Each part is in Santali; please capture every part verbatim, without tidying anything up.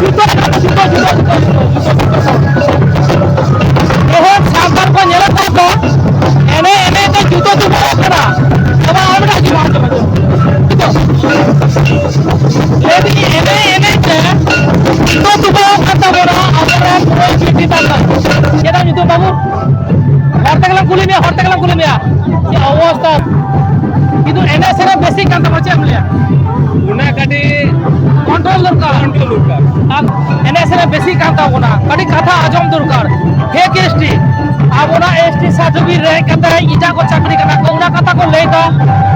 ᱡᱩᱛᱟᱹ, ᱡᱩᱛᱟᱹ, ᱡᱩᱛᱟᱹ, ᱡᱩᱛᱟᱹ᱾ ᱛᱮᱦᱮᱧ ᱥᱟᱱᱛᱟᱲ ᱠᱚ ᱧᱮᱞᱚᱜ ᱠᱟᱱ ᱠᱚ, ᱮᱱᱮᱡ ᱮᱱᱮᱡ ᱛᱮ ᱡᱩᱛᱟᱹ ᱫᱩᱵᱟᱹᱣ ᱠᱟᱱᱟ᱾ ᱟᱵᱟᱨ ᱟᱨ ᱢᱤᱫᱴᱟᱝ ᱡᱩᱛᱟᱹ᱾ ᱞᱟᱹᱭ ᱫᱟᱹᱧ, ᱮᱱᱮᱡ ᱮᱱᱮᱡ ᱛᱮ ᱡᱩᱛᱟᱹ ᱫᱩᱵᱟᱹᱣ ᱠᱟᱱ ᱛᱟᱵᱚᱱᱟ ᱟᱵᱚᱨᱮᱱ ᱢᱟᱹᱭ ᱵᱤᱴᱤ ᱛᱟᱠᱚ᱾ ᱪᱮᱫ ᱟᱢ ᱧᱩᱛᱩᱢ, ᱵᱟᱹᱵᱩ? ᱦᱚᱲ ᱛᱮᱜᱮ ᱞᱟᱝ ᱠᱩᱞᱤ ᱢᱮᱭᱟ, ᱦᱚᱲ ᱛᱮᱜᱮ ᱞᱟᱝ ᱠᱩᱞᱤ ᱢᱮᱭᱟ᱾ ᱪᱮᱫ ᱚᱵᱚᱥᱛᱟ? ᱠᱤᱱᱛᱩ ᱮᱱᱮᱡ ᱥᱮᱨᱮᱧ ᱵᱮᱥᱤ ᱠᱟᱱ ᱛᱟᱠᱚᱣᱟ, ᱪᱮᱫ ᱮᱢ ᱞᱟᱹᱭᱟ? ᱚᱱᱟ ᱠᱟᱹᱴᱤᱡ ᱠᱚᱱᱴᱨᱳᱞ ᱫᱚᱨᱠᱟᱨ᱾ ᱠᱚᱱᱴᱨᱳᱞ ᱫᱚᱨᱠᱟᱨ᱾ ᱟᱨ ᱮᱱᱮᱡ ᱥᱮᱨᱮᱧ ᱵᱮᱥᱤ ᱠᱟᱱ ᱛᱟᱵᱚᱱᱟ, ᱠᱟᱹᱴᱤᱡ ᱠᱟᱛᱷᱟ ᱟᱸᱡᱚᱢ ᱫᱚᱨᱠᱟᱨ᱾ ᱦᱮᱸ, ᱠᱮ ᱮᱥ ᱴᱤ, ᱟᱵᱚᱱᱟᱜ ᱮᱥ ᱴᱤ ᱥᱟᱨᱴᱤᱯᱷᱤᱠᱮᱴ ᱨᱮ ᱦᱮᱡ ᱠᱟᱛᱮ ᱮᱴᱟᱜ ᱠᱚ ᱪᱟᱹᱠᱨᱤ ᱠᱟᱱᱟ ᱠᱚ, ᱚᱱᱟ ᱠᱟᱛᱷᱟ ᱠᱚ ᱞᱟᱹᱭ ᱮᱫᱟ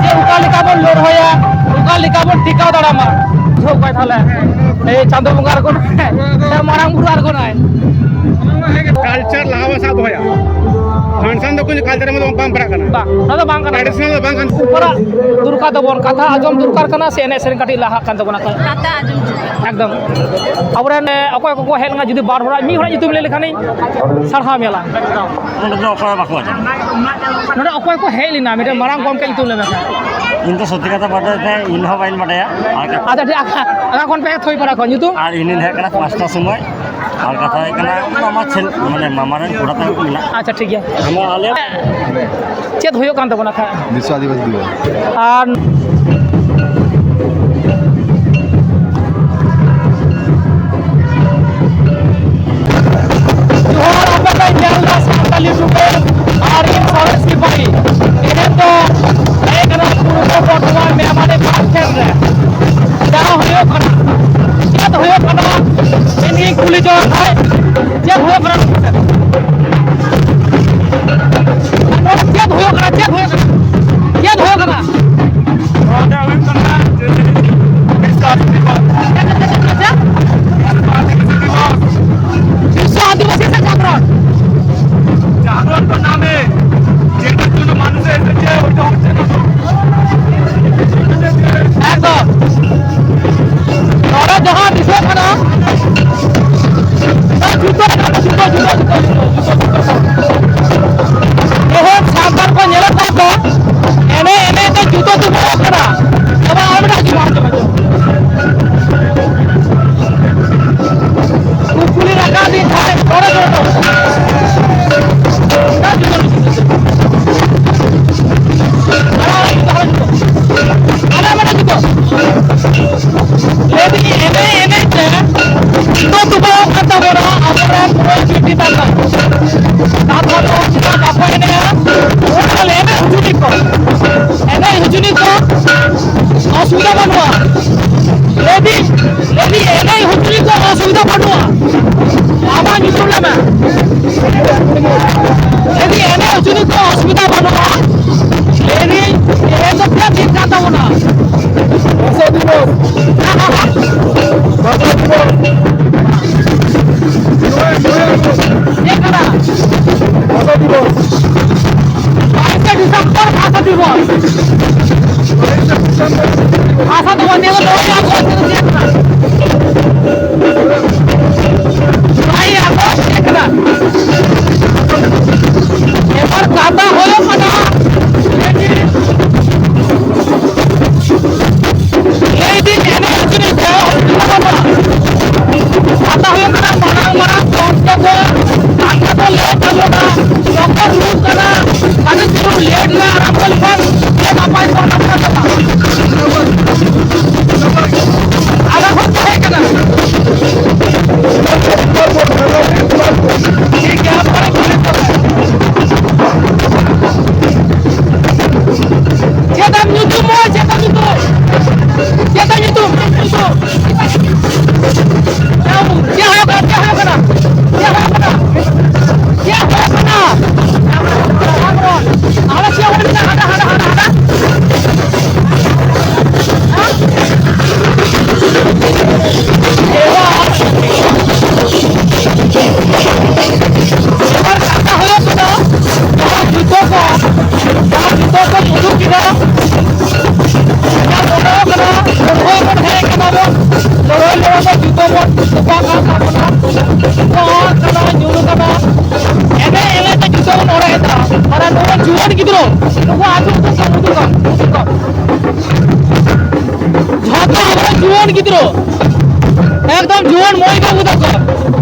ᱡᱮ ᱚᱠᱟ ᱞᱮᱠᱟ ᱵᱚᱱ ᱞᱟᱹᱲᱦᱟᱹᱭᱟ, ᱚᱠᱟ ᱞᱮᱠᱟ ᱵᱚᱱ ᱴᱤᱠᱟᱹᱣ ᱫᱟᱲᱮᱭᱟᱜ ᱢᱟ᱾ ᱵᱩᱡᱷᱟᱹᱣ ᱠᱚᱣᱟᱭ ᱛᱟᱦᱚᱞᱮ, ᱮᱭ ᱪᱟᱸᱫᱳ ᱵᱚᱸᱜᱟ ᱟᱬᱜᱚᱱᱟᱭ, ᱢᱟᱨᱟᱝ ᱵᱩᱨᱩ ᱟᱬᱜᱚᱱᱟᱭ᱾ ᱠᱟᱞᱪᱟᱨ ᱞᱟᱦᱟ ᱵᱚᱱ ᱥᱟᱵ ᱫᱚᱦᱚᱭᱟ, ᱯᱷᱟᱱᱥᱚᱱ ᱫᱚ ᱠᱳᱱᱳ ᱠᱟᱞᱪᱟᱨ ᱢᱚᱫᱽᱫᱷᱮ ᱵᱟᱝ ᱯᱟᱲᱟᱜ ᱠᱟᱱᱟ᱾ ᱵᱟᱝ, ᱚᱱᱟ ᱫᱚ ᱵᱟᱝ ᱠᱟᱱᱟ᱾ ᱴᱨᱟᱰᱤᱥᱚᱱᱟᱞ ᱫᱚ ᱵᱟᱝ ᱠᱟᱱᱟ᱾ ᱩᱯᱟᱨᱟᱜ ᱫᱚᱨᱠᱟᱨ ᱛᱟᱵᱚᱱ, ᱠᱟᱛᱷᱟ ᱟᱸᱡᱚᱢ ᱫᱚᱨᱠᱟᱨ ᱠᱟᱱᱟ ᱥᱮ ᱮᱱᱮᱡ ᱥᱮᱨᱮᱧ ᱠᱟᱹᱴᱤᱡ ᱞᱟᱦᱟᱜ ᱠᱟᱱ ᱛᱟᱵᱚᱱᱟ ᱛᱚ? ᱠᱟᱛᱷᱟ ᱟᱸᱡᱚᱢ ᱡᱩᱛ᱾ ᱮᱠᱫᱚᱢ᱾ ᱟᱵᱚᱨᱮᱱ, ᱮ, ᱚᱠᱚᱭ ᱠᱚᱠᱚ ᱦᱮᱡ ᱞᱮᱱᱟ, ᱡᱩᱫᱤ ᱵᱟᱨ ᱦᱚᱲᱟᱜ, ᱢᱤᱫ ᱦᱚᱲᱟᱜ ᱧᱩᱛᱩᱢ ᱞᱟᱹᱭ ᱞᱮᱠᱷᱟᱱᱤᱧ ᱥᱟᱨᱦᱟᱣ ᱢᱮᱭᱟ ᱞᱟᱝ᱾ ᱱᱚᱰᱮ ᱫᱚ ᱚᱠᱚᱭ ᱵᱟᱠᱚ ᱟᱸᱡᱚᱢ᱾ ᱱᱚᱰᱮ ᱚᱠᱚᱭ ᱠᱚ ᱦᱮᱡ ᱞᱮᱱᱟ, ᱢᱤᱫᱴᱮᱱ ᱢᱟᱨᱟᱝ ᱜᱚᱢᱠᱮ ᱧᱩᱛᱩᱢ ᱞᱟᱹᱭ ᱢᱮ᱾ ᱤᱧ ᱫᱚ ᱥᱚᱛᱭᱚ ᱠᱟᱛᱷᱟ ᱵᱟᱰᱟᱭ ᱛᱮ ᱤᱧ ᱦᱚᱸ ᱵᱟᱹᱧ ᱵᱟᱰᱟᱭᱟ᱾ ᱟᱨ ᱟᱪᱪᱷᱟ, ᱴᱷᱤᱠ, ᱟᱠᱟ, ᱟᱠᱟ ᱠᱷᱚᱱ ᱯᱮ ᱦᱩᱭ ᱵᱟᱲᱟ ᱠᱚᱣᱟ ᱧᱩᱛᱩᱢ? ᱟᱨ ᱤᱧ ᱦᱮᱡ ᱠᱟᱱᱟ ᱯᱟᱸᱪᱴᱟ ᱥᱚᱢᱚᱭ᱾ ᱟᱨ ᱠᱟᱛᱷᱟ ᱦᱩᱭᱩᱜ ᱠᱟᱱᱟ, ᱢᱟᱢᱟ ᱪᱷᱮᱞ-, ᱢᱟᱱᱮ ᱢᱟᱢᱟ ᱨᱮᱱ ᱠᱚᱲᱟ ᱛᱟᱠᱚ ᱠᱚ ᱢᱮᱱᱟᱜ᱾ ᱟᱪᱪᱷᱟ, ᱴᱷᱤᱠ ᱜᱮᱭᱟ᱾ ᱟᱢᱟᱜ ᱟᱞᱮ ᱪᱮᱫ ᱦᱩᱭᱩᱜ ᱠᱟᱱ ᱛᱟᱵᱚᱱᱟ ᱠᱷᱟᱡ? ᱵᱤᱥᱥᱚ ᱟᱹᱫᱤᱵᱟᱹᱥᱤ ᱫᱤᱵᱚᱥ᱾ ᱟᱨ ᱡᱚᱦᱟᱨ, ᱟᱯᱮ ᱯᱮ ᱧᱮᱞ ᱮᱫᱟ ᱥᱟᱱᱛᱟᱞᱤ ᱴᱩᱰᱮ ᱟᱨ ᱤᱧ ᱥᱚᱨᱮᱥ ᱥᱤᱯᱟᱹᱦᱤ᱾ ᱛᱮᱦᱮᱧ ᱫᱚ ᱦᱮᱡ ᱠᱟᱱᱟ ᱯᱩᱨᱵᱚ ᱵᱚᱨᱫᱷᱚᱢᱟᱱ ᱢᱮᱢᱟᱨᱤ ᱯᱟᱨᱠ ᱴᱷᱮᱱ ᱨᱮ᱾ ᱡᱟᱦᱟᱸ ᱦᱩᱭᱩᱜ ᱠᱟᱱᱟ, ᱪᱮᱫ ᱦᱩᱭᱩᱜ ᱠᱟᱱᱟ? ᱤᱧᱤᱧ ᱠᱩᱞᱤ ᱡᱚᱝ ᱠᱷᱟᱡ, ᱪᱮᱫ ᱦᱩᱭᱩᱜ ᱠᱟᱱᱟ? ᱪᱮᱫ ᱦᱩᱭᱩᱜ ᱠᱟᱱᱟ? ᱪᱮᱫ ᱦᱩᱭᱩᱜ ᱠᱟᱱᱟ? ᱪᱮᱫ ᱦᱩᱭᱩᱜ ᱠᱟᱱᱟ? ᱱᱚᱣᱟ ᱫᱚ ᱦᱩᱭᱩᱜ ᱠᱟᱱᱟ ᱡᱮ ᱵᱤᱥᱥᱚ ᱟᱹᱫᱤᱵᱟᱹᱥᱤ ᱫᱤᱵᱚᱥ᱾ ᱪᱮᱫ, ᱪᱮᱫ, ᱪᱮᱫ, ᱪᱮᱫ, ᱪᱮᱫ? ᱵᱤᱥᱥᱚ ᱟᱹᱫᱤᱵᱟᱹᱥᱤ ᱫᱤᱵᱚᱥ। বিশ্ব আদিবাসী জাগরণ। জাগরণ তো নামে, যেটার জন্য মানুষের এসেছে, ওইটা হচ্ছে না তো। একদম। ᱱᱚᱰᱮ ᱡᱟᱦᱟᱸ ᱫᱤᱥᱟᱹᱜ ᱠᱟᱱᱟ, ᱡᱩᱛᱟᱹ, ᱡᱩᱛᱟᱹ, ᱡᱩᱛᱟᱹ, ᱡᱩᱛᱟᱹ, ᱡᱩᱛᱟᱹ, ᱡᱩᱛᱟᱹ᱾ ᱛᱮᱦᱮᱧ ᱥᱟᱱᱛᱟᱲ ᱠᱚ ᱧᱮᱞᱚᱜ ᱠᱟᱱ ᱫᱚ, ᱮᱱᱮᱡ ᱮᱱᱮᱡ ᱛᱮ ᱡᱩᱛᱟᱹ ᱫᱩᱵᱟᱹᱜ ᱠᱟᱱᱟ᱾ ᱟᱵᱟᱨ ᱟᱨ ᱢᱤᱫᱴᱟᱝ ᱡᱩᱛᱟᱹ᱾ ᱠᱚ ᱵᱚᱱ ᱛᱚᱯᱟ ᱠᱟᱱ ᱛᱟᱵᱚᱱᱟ, ᱛᱚᱯᱟ ᱠᱟᱱᱟ, ᱧᱩᱨ ᱠᱟᱱᱟ, ᱮᱱᱮᱡ ᱮᱱᱮᱡ ᱛᱮ ᱡᱩᱛᱟᱹ ᱵᱚᱱ ᱚᱲᱮᱡ ᱮᱫᱟ᱾ ᱢᱟᱱᱮ ᱱᱩᱭ ᱡᱩᱣᱟᱹᱱ ᱜᱤᱫᱽᱨᱟᱹ, ᱱᱩᱠᱩ ᱟᱹᱛᱩ ᱠᱚ ᱩᱫᱩᱜ ᱠᱚᱢ, ᱩᱫᱩᱜ ᱠᱚᱢ᱾ ᱡᱷᱚᱛᱚ ᱟᱵᱚ ᱡᱩᱣᱟᱹᱱ ᱜᱤᱫᱽᱨᱟᱹ, ᱮᱠᱫᱚᱢ ᱡᱩᱣᱟᱹᱱ ᱢᱟᱹᱭ ᱵᱟᱹᱵᱩ ᱛᱟᱠᱚ,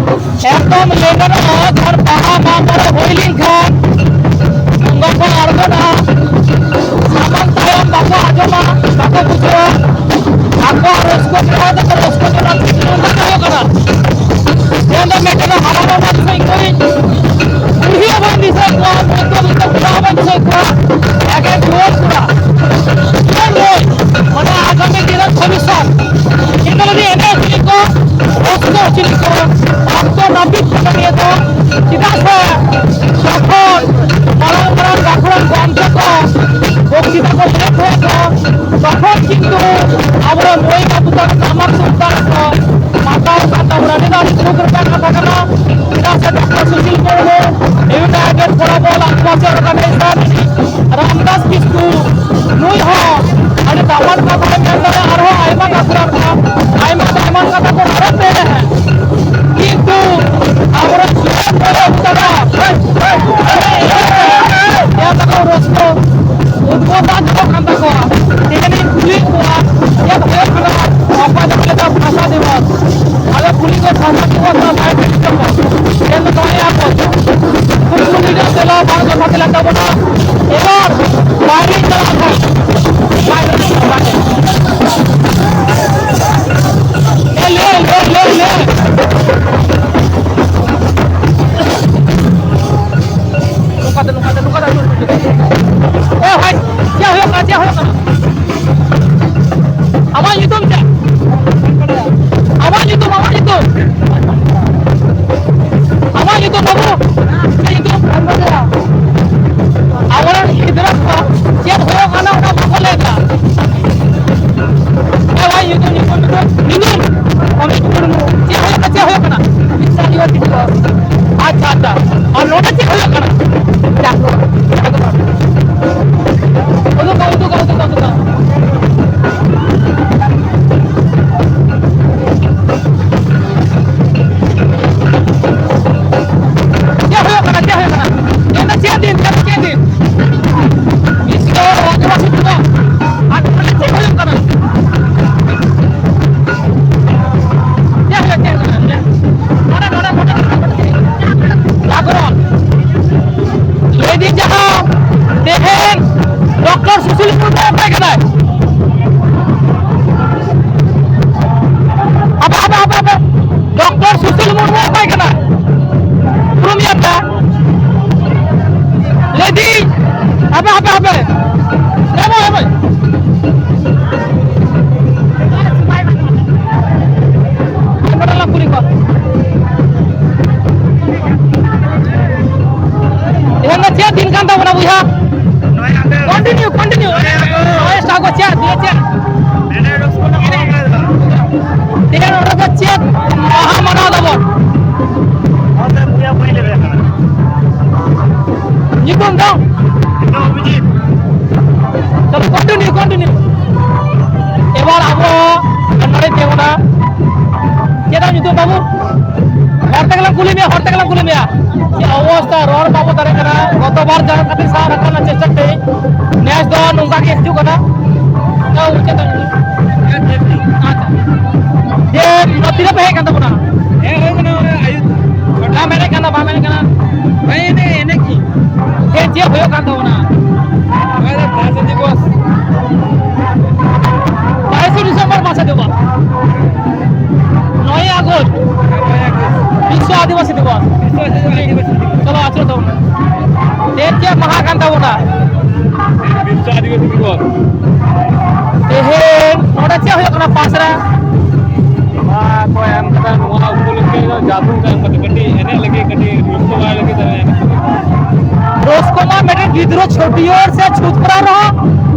ᱮᱠᱫᱚᱢ ᱞᱮᱸᱜᱟ ᱫᱚ ᱡᱚᱠᱷᱚᱱ ᱵᱟᱦᱟ ᱢᱟᱜ ᱢᱚᱬᱮ ᱦᱩᱭ ᱞᱮᱱᱠᱷᱟᱱ ᱵᱚᱸᱜᱟ ᱠᱚ ᱟᱬᱜᱚᱱᱟ, ᱥᱟᱢᱟᱝ ᱛᱟᱭᱚᱢ ᱵᱟᱠᱚ ᱟᱸᱡᱚᱢᱟ, ᱵᱟᱠᱚ ᱵᱩᱡᱷᱟᱹᱣᱟ᱾ ᱟᱠᱚᱣᱟᱜ ᱨᱟᱹᱥᱠᱟᱹ ᱡᱟᱦᱟᱸ ᱫᱚᱠᱚ ᱨᱟᱹᱥᱠᱟᱹ ᱡᱚᱝᱟ, ᱚᱱᱟ ᱫᱚ ᱦᱩᱭᱩᱜ ᱠᱟᱱᱟ᱾ ᱛᱮᱦᱮᱧ ᱫᱚ ᱢᱤᱫᱴᱮᱱ ᱦᱟᱲᱟᱢ ᱦᱚᱸ ᱵᱟᱝ ᱫᱤᱥᱟᱹᱭᱮᱫ ᱠᱚᱣᱟᱧ, ᱵᱩᱲᱦᱤ ᱦᱚᱸ ᱵᱟᱝ ᱫᱤᱥᱟᱹᱭᱮᱫ ᱠᱚᱣᱟ, ᱵᱚᱭᱮᱥ ᱠᱚ ᱵᱟᱝ ᱫᱤᱥᱟᱹᱭᱮᱫ ᱠᱚᱣᱟ, ᱮᱠᱮᱱ ᱡᱩᱣᱟᱹᱱ ᱠᱚᱲᱟ᱾ ᱡᱩᱣᱟᱹᱱ ᱢᱟᱹᱭ, ᱢᱟᱱᱮ ᱟᱜᱟᱢᱤ ᱫᱤᱱ ᱨᱮᱱ ᱵᱷᱚᱵᱤᱥᱥᱚᱛ᱾ ᱤᱱᱟᱹ ᱞᱟᱹᱜᱤᱫ ᱮᱱᱮᱡ ᱦᱚᱪᱚᱭᱮᱫ ᱠᱚᱣᱟ, ᱨᱟᱹᱥᱠᱟᱹ ᱦᱚᱪᱚᱭᱮᱫ ᱠᱚᱣᱟ, ᱚᱠᱛᱚ ᱱᱟᱹᱯᱤᱛ ᱠᱟᱱᱟ ᱱᱤᱭᱟᱹ ᱫᱚ᱾ ᱪᱮᱫᱟᱜ ᱥᱮ ᱡᱚᱠᱷᱚᱱ ᱢᱟᱨᱟᱝ ᱢᱟᱨᱟᱝ ᱜᱟᱹᱠᱷᱩᱲᱟᱱ ᱜᱚᱢᱠᱮ ᱠᱚ ᱵᱚᱠᱛᱤᱛᱟ ᱠᱚ ᱞᱟᱹᱭ ᱛᱟᱦᱮᱸ ᱠᱚ, ᱛᱚᱠᱷᱚᱱ ᱠᱤᱱᱛᱩ ᱟᱵᱚᱨᱮᱱ ᱢᱟᱹᱭ ᱵᱟᱹᱵᱩ ᱛᱟᱠᱚ ᱴᱟᱢᱟᱠ ᱛᱩᱢᱫᱟᱜ ᱠᱚ ᱢᱟᱛᱟᱣ ᱠᱟᱱ ᱛᱟᱵᱚᱱᱟ᱾ ᱱᱤᱭᱟᱹ ᱫᱚ ᱟᱹᱰᱤ ᱫᱩᱠ ᱨᱮᱱᱟᱜ ᱠᱟᱛᱷᱟ ᱠᱟᱱᱟ᱾ ᱪᱮᱫᱟᱜ ᱥᱮ doctor Sushil Murmu, united forum ᱚᱞ ᱟᱨ ᱠᱟᱞᱪᱟᱨ ᱚᱨᱜᱟᱱᱟᱭᱡᱮᱥᱚᱱ, ᱨᱟᱢᱫᱟᱥ ᱠᱤᱥᱠᱩ, ᱱᱩᱭ ᱦᱚᱸ ᱟᱹᱰᱤ ᱫᱟᱢᱟᱱ ᱠᱟᱛᱷᱟᱭ ᱢᱮᱱ ᱠᱟᱫᱟ, ᱟᱨᱦᱚᱸ ᱟᱭᱢᱟ ᱠᱟᱛᱷᱟ, ᱟᱭᱢᱟ ᱫᱟᱢᱟᱱ ᱠᱟᱛᱷᱟ ᱠᱚ ᱨᱚᱲ ᱛᱟᱦᱮᱸ᱾ ᱠᱤᱱᱛᱩ ᱟᱵᱚᱨᱮᱱ ᱥᱩᱥᱤᱞ ᱢᱩᱨᱢᱩ ᱠᱟᱫᱟ, ᱮᱱ ᱛᱟᱠᱚ ᱨᱟᱹᱥᱠᱟᱹ ᱩᱫᱽᱜᱟᱹᱨ ᱫᱟᱜ ᱡᱚᱨᱚᱜ ᱠᱟᱱ ᱛᱟᱠᱚᱣᱟ᱾ ᱛᱮᱦᱮᱧ ᱤᱧ ᱠᱩᱞᱤᱭᱮᱫ ᱠᱚᱣᱟ, ᱪᱮᱫ ᱦᱩᱭᱩᱜ ᱠᱟᱱᱟ ᱚᱠᱟ ᱫᱚ ᱢᱮᱛᱟᱜ ᱵᱷᱟᱥᱟ ᱫᱤᱵᱚᱥ? ᱟᱫᱚ ᱠᱩᱞᱤ ᱠᱚ ᱵᱷᱟᱥᱟ ᱫᱤᱵᱚᱥ ᱫᱚ ᱵᱟᱭ ᱵᱩᱡᱽ ᱛᱟᱠᱚᱣᱟ᱾ ᱪᱮᱫ ᱞᱮᱠᱟ ᱦᱩᱭᱩᱜᱼᱟ ᱠᱚ? ᱠᱩᱠᱞᱤ ᱨᱮᱭᱟᱜ ᱛᱮᱞᱟ ᱵᱟᱝ ᱡᱚᱛᱷᱟᱛ ᱞᱮᱱ ᱛᱟᱵᱚᱱᱟ᱾ ᱮᱵᱟᱨ ᱵᱟᱭᱨᱮ ᱪᱟᱞᱟᱜ ᱠᱷᱟᱱ ᱵᱟᱭ ᱜᱟᱱᱚᱜ ᱠᱟᱱᱟ, ᱵᱟᱭ ᱜᱟᱱᱚᱜ ᱠᱟᱱᱟ᱾ ᱮ, ᱞᱟᱹᱭ, ᱞᱟᱹᱭ, ᱞᱟᱹᱭ, ᱞᱟᱹᱭ᱾ ᱱᱚᱝᱠᱟᱛᱮ, ᱱᱚᱝᱠᱟᱛᱮ, ᱱᱚᱝᱠᱟᱛᱮ᱾ ᱮ ᱵᱷᱟᱭ, ᱪᱮᱫ ᱦᱩᱭᱩᱜ ᱠᱟᱱᱟ? ᱪᱮᱫ ᱦᱩᱭᱩᱜ ᱠᱟᱱᱟ? ᱟᱢᱟᱜ ᱧᱩᱛᱩᱢ ᱪᱮᱫ? ᱟᱢᱟᱜ ᱧᱩᱛᱩᱢ, ᱟᱢᱟᱜ ᱧᱩᱛᱩᱢ? ᱟᱢᱟᱜ ᱧᱩᱛᱩᱢ ᱵᱟᱹᱵᱩ? ᱪᱮᱫ ᱧᱩᱛᱩᱢ? ᱟᱵᱚᱨᱮᱱ ᱜᱤᱫᱽᱨᱟᱹ ᱠᱚ ᱪᱮᱫ ᱦᱩᱭᱩᱜ ᱠᱟᱱᱟ ᱚᱱᱟ ᱵᱟᱠᱚ ᱞᱟᱹᱭ ᱮᱫᱟ᱾ ᱪᱮᱫ ᱫᱤᱱ ᱠᱟᱱ ᱛᱟᱵᱚᱱᱟ ᱵᱚᱭᱦᱟ? Continue, continue. ᱱᱚᱭ ᱥᱟᱜᱚ ᱪᱮᱫ ᱫᱤᱭᱮ ᱪᱮᱫ? ᱛᱮᱦᱮᱧ ᱱᱚᱰᱮ ᱫᱚ ᱪᱮᱫ ᱢᱟᱦᱟ ᱢᱟᱱᱟᱣ ᱫᱟᱵᱚᱱ? ᱧᱩᱛᱩᱢ ᱫᱚ? ᱪᱚᱞᱚ, ᱠᱚᱱᱴᱤᱱᱤᱭᱩ, ᱠᱚᱱᱴᱤᱱᱤᱭᱩ᱾ ᱮᱵᱟᱨ ᱟᱵᱚ ᱱᱚᱰᱮ ᱛᱤᱸᱜᱩᱱᱟ᱾ ᱪᱮᱫ ᱟᱢ ᱧᱩᱛᱩᱢ ᱵᱟᱹᱵᱩ? ᱦᱚᱲ ᱛᱮᱜᱮ ᱞᱟᱝ ᱠᱩᱞᱤ ᱢᱮᱭᱟ, ᱦᱚᱲ ᱛᱮᱜᱮ ᱞᱟᱝ ᱠᱩᱞᱤ ᱢᱮᱭᱟ᱾ ᱪᱮᱫ ᱚᱵᱚᱥᱛᱟ, ᱨᱚᱲ ᱵᱟᱵᱚ ᱫᱟᱲᱮᱭᱟᱜ ᱠᱟᱱᱟ᱾ ᱜᱚᱛᱚ ᱵᱟᱨ ᱡᱟᱦᱟᱸ ᱠᱷᱟᱹᱛᱤᱨ ᱥᱟᱦᱟ ᱨᱟᱠᱟᱵ ᱨᱮᱱᱟᱜ ᱪᱮᱥᱴᱟ ᱛᱮ, ᱱᱮᱥ ᱫᱚ ᱱᱚᱝᱠᱟ ᱜᱮ ᱦᱤᱡᱩᱜ ᱠᱟᱱᱟ᱾ ᱛᱚ, ᱪᱮᱫ ᱟᱪᱪᱷᱟ᱾ ᱡᱮ, ᱛᱤᱱᱟᱹᱜ ᱯᱮ ᱦᱮᱡ ᱠᱟᱱ ᱛᱟᱵᱚᱱᱟ? ᱦᱮᱸ, ᱦᱩᱭ ᱠᱟᱱᱟ, ᱚᱱᱟ ᱟᱭᱩᱵ᱾ ᱵᱟᱢ ᱮᱱᱮᱡ ᱠᱟᱱᱟ, ᱵᱟᱢ ᱮᱱᱮᱡ ᱠᱟᱱᱟ? ᱦᱮᱸ, ᱮᱱᱮᱡ, ᱮᱱᱮᱡ ᱜᱮ᱾ ᱪᱮᱫ, ᱪᱮᱫ ᱦᱩᱭᱩᱜ ᱠᱟᱱ ᱛᱟᱵᱚᱱᱟ? ᱱᱚᱜᱼᱚᱭ ᱫᱚ ᱵᱷᱟᱥᱟ ᱫᱤᱵᱚᱥ᱾ ᱵᱟᱭᱤᱥᱮ ᱰᱤᱥᱮᱢᱵᱚᱨ ᱵᱷᱟᱥᱟ ᱫᱤᱵᱚᱥ᱾ ᱱᱚᱭᱮ ᱟᱜᱚᱥᱴ᱾ ᱱᱚᱭᱮ ᱟᱜᱚᱥᱴ᱾ ᱵᱤᱥᱥᱚ ᱟᱹᱫᱤᱵᱟᱹᱥᱤ ᱫᱤᱵᱚᱥ᱾ ᱵᱤᱥᱥᱚ ᱟᱹᱫᱤᱵᱟᱹᱥᱤ ᱫᱤᱵᱚᱥ᱾ ᱪᱚᱞᱚ, ᱟᱪᱪᱷᱟ, ᱛᱟᱵᱚᱱ᱾ ᱛᱮᱦᱮᱧ ᱪᱮᱫ ᱢᱟᱦᱟ ᱠᱟᱱ ᱛᱟᱵᱚᱱᱟ? ᱵᱤᱥᱥᱚ ᱟᱹᱫᱤᱵᱟᱹᱥᱤ ᱫᱤᱵᱚᱥ᱾ ᱛᱮᱦᱮᱧ ᱱᱚᱰᱮ ᱪᱮᱫ ᱦᱩᱭᱩᱜ ᱠᱟᱱᱟ ᱯᱟᱥ ᱨᱮ? ᱱᱚᱣᱟ ᱠᱚ ᱮᱢ ᱠᱟᱫᱟ, ᱱᱚᱣᱟ ᱩᱯᱚᱞᱚᱠᱠᱷᱮ ᱫᱚ ᱡᱟᱫᱩ ᱠᱚ ᱮᱢ ᱠᱟᱫᱟ, ᱠᱟᱹᱴᱤᱡ ᱮᱱᱮᱡ ᱞᱟᱹᱜᱤᱫ, ᱠᱟᱹᱴᱤᱡ ᱨᱟᱹᱥᱠᱟᱹ ᱵᱟᱲᱟᱭ ᱞᱟᱹᱜᱤᱫ ᱫᱚ ᱮᱱᱮᱡ ᱠᱟᱱᱟ᱾ ᱨᱟᱹᱥᱠᱟᱹ ᱢᱟ ᱢᱤᱫᱴᱮᱱ ᱜᱤᱫᱽᱨᱟᱹ ᱪᱷᱟᱹᱴᱭᱟᱹᱨ ᱥᱮ ᱪᱷᱩᱛ ᱠᱚᱨᱟᱣ ᱨᱮᱦᱚᱸ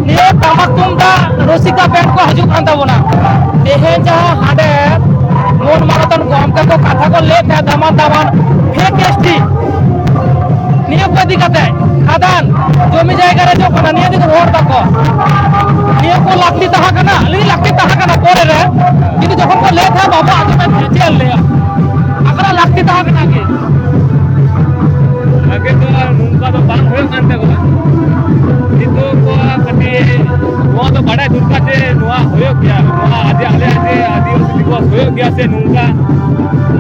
ᱱᱤᱭᱟᱹ ᱴᱟᱢᱟᱠ ᱛᱩᱢᱫᱟᱜ ᱨᱩᱥᱤᱠᱟ ᱵᱮᱱᱰ ᱠᱚ ᱦᱤᱡᱩᱜ ᱠᱟᱱ ᱛᱟᱵᱚᱱᱟ᱾ ᱛᱮᱦᱮᱧ ᱡᱟᱦᱟᱸ ᱦᱟᱸᱰᱮ ᱢᱟᱹᱱ ᱢᱟᱱᱚᱛᱟᱱ ᱜᱚᱢᱠᱮ ᱠᱚ ᱠᱟᱛᱷᱟ ᱠᱚ ᱞᱟᱹᱭ ᱛᱟᱦᱮᱸ, ᱫᱟᱢᱟᱱ ᱫᱟᱢᱟᱱ ᱯᱷᱮᱠ ᱮᱥ ᱴᱤ ᱱᱤᱭᱟᱹ ᱠᱚ ᱤᱫᱤ ᱠᱟᱛᱮ, ᱠᱷᱟᱫᱟᱱ ᱡᱚᱢᱤ ᱡᱟᱭᱜᱟ ᱨᱮ ᱡᱚᱜ ᱠᱟᱱᱟ, ᱱᱤᱭᱟᱹ ᱤᱫᱤ ᱠᱟᱛᱮ ᱨᱚᱲ ᱫᱟᱠᱚ᱾ ᱱᱤᱭᱟᱹ ᱠᱚ ᱞᱟᱹᱠᱛᱤ ᱛᱟᱦᱮᱸ ᱠᱟᱱᱟ, ᱞᱟᱹᱭ ᱞᱟᱹᱠᱛᱤ ᱛᱟᱦᱮᱸ ᱠᱟᱱᱟ ᱯᱚᱨᱮ ᱨᱮ, ᱠᱤᱱᱛᱩ ᱡᱚᱠᱷᱚᱱ ᱠᱚ ᱞᱟᱹᱭ ᱛᱟᱦᱮᱸ, ᱵᱟᱵᱟ ᱟᱸᱡᱚᱢᱮᱫ ᱛᱟᱦᱮᱸ, ᱪᱮᱫ ᱮᱢ ᱞᱟᱹᱭᱟ? ᱟᱠᱟᱨᱮ ᱞᱟᱹᱠᱛᱤ ᱛᱟᱦᱮᱸ ᱠᱟᱱᱟ ᱠᱤ? ᱟᱜᱮ ᱫᱚ ᱱᱚᱝᱠᱟ ᱫᱚ ᱵᱟᱝ ᱦᱩᱭᱩᱜ ᱠᱟᱱ ᱛᱟᱵᱚᱱᱟ᱾ ᱱᱤᱛᱚᱜ ᱠᱚ ᱠᱟᱹᱴᱤᱡ ᱱᱚᱣᱟ ᱫᱚ ᱵᱟᱰᱟᱭ ᱫᱚᱨᱠᱟᱨ ᱡᱮ ᱱᱚᱣᱟ ᱦᱩᱭᱩᱜ ᱜᱮᱭᱟ, ᱱᱚᱣᱟ ᱟᱹᱫᱤ-, ᱟᱞᱮ ᱟᱹᱫᱤ-, ᱟᱹᱫᱤᱵᱟᱹᱥᱤ ᱫᱤᱵᱚᱥ ᱦᱩᱭᱩᱜ ᱜᱮᱭᱟ ᱥᱮ ᱱᱚᱝᱠᱟ,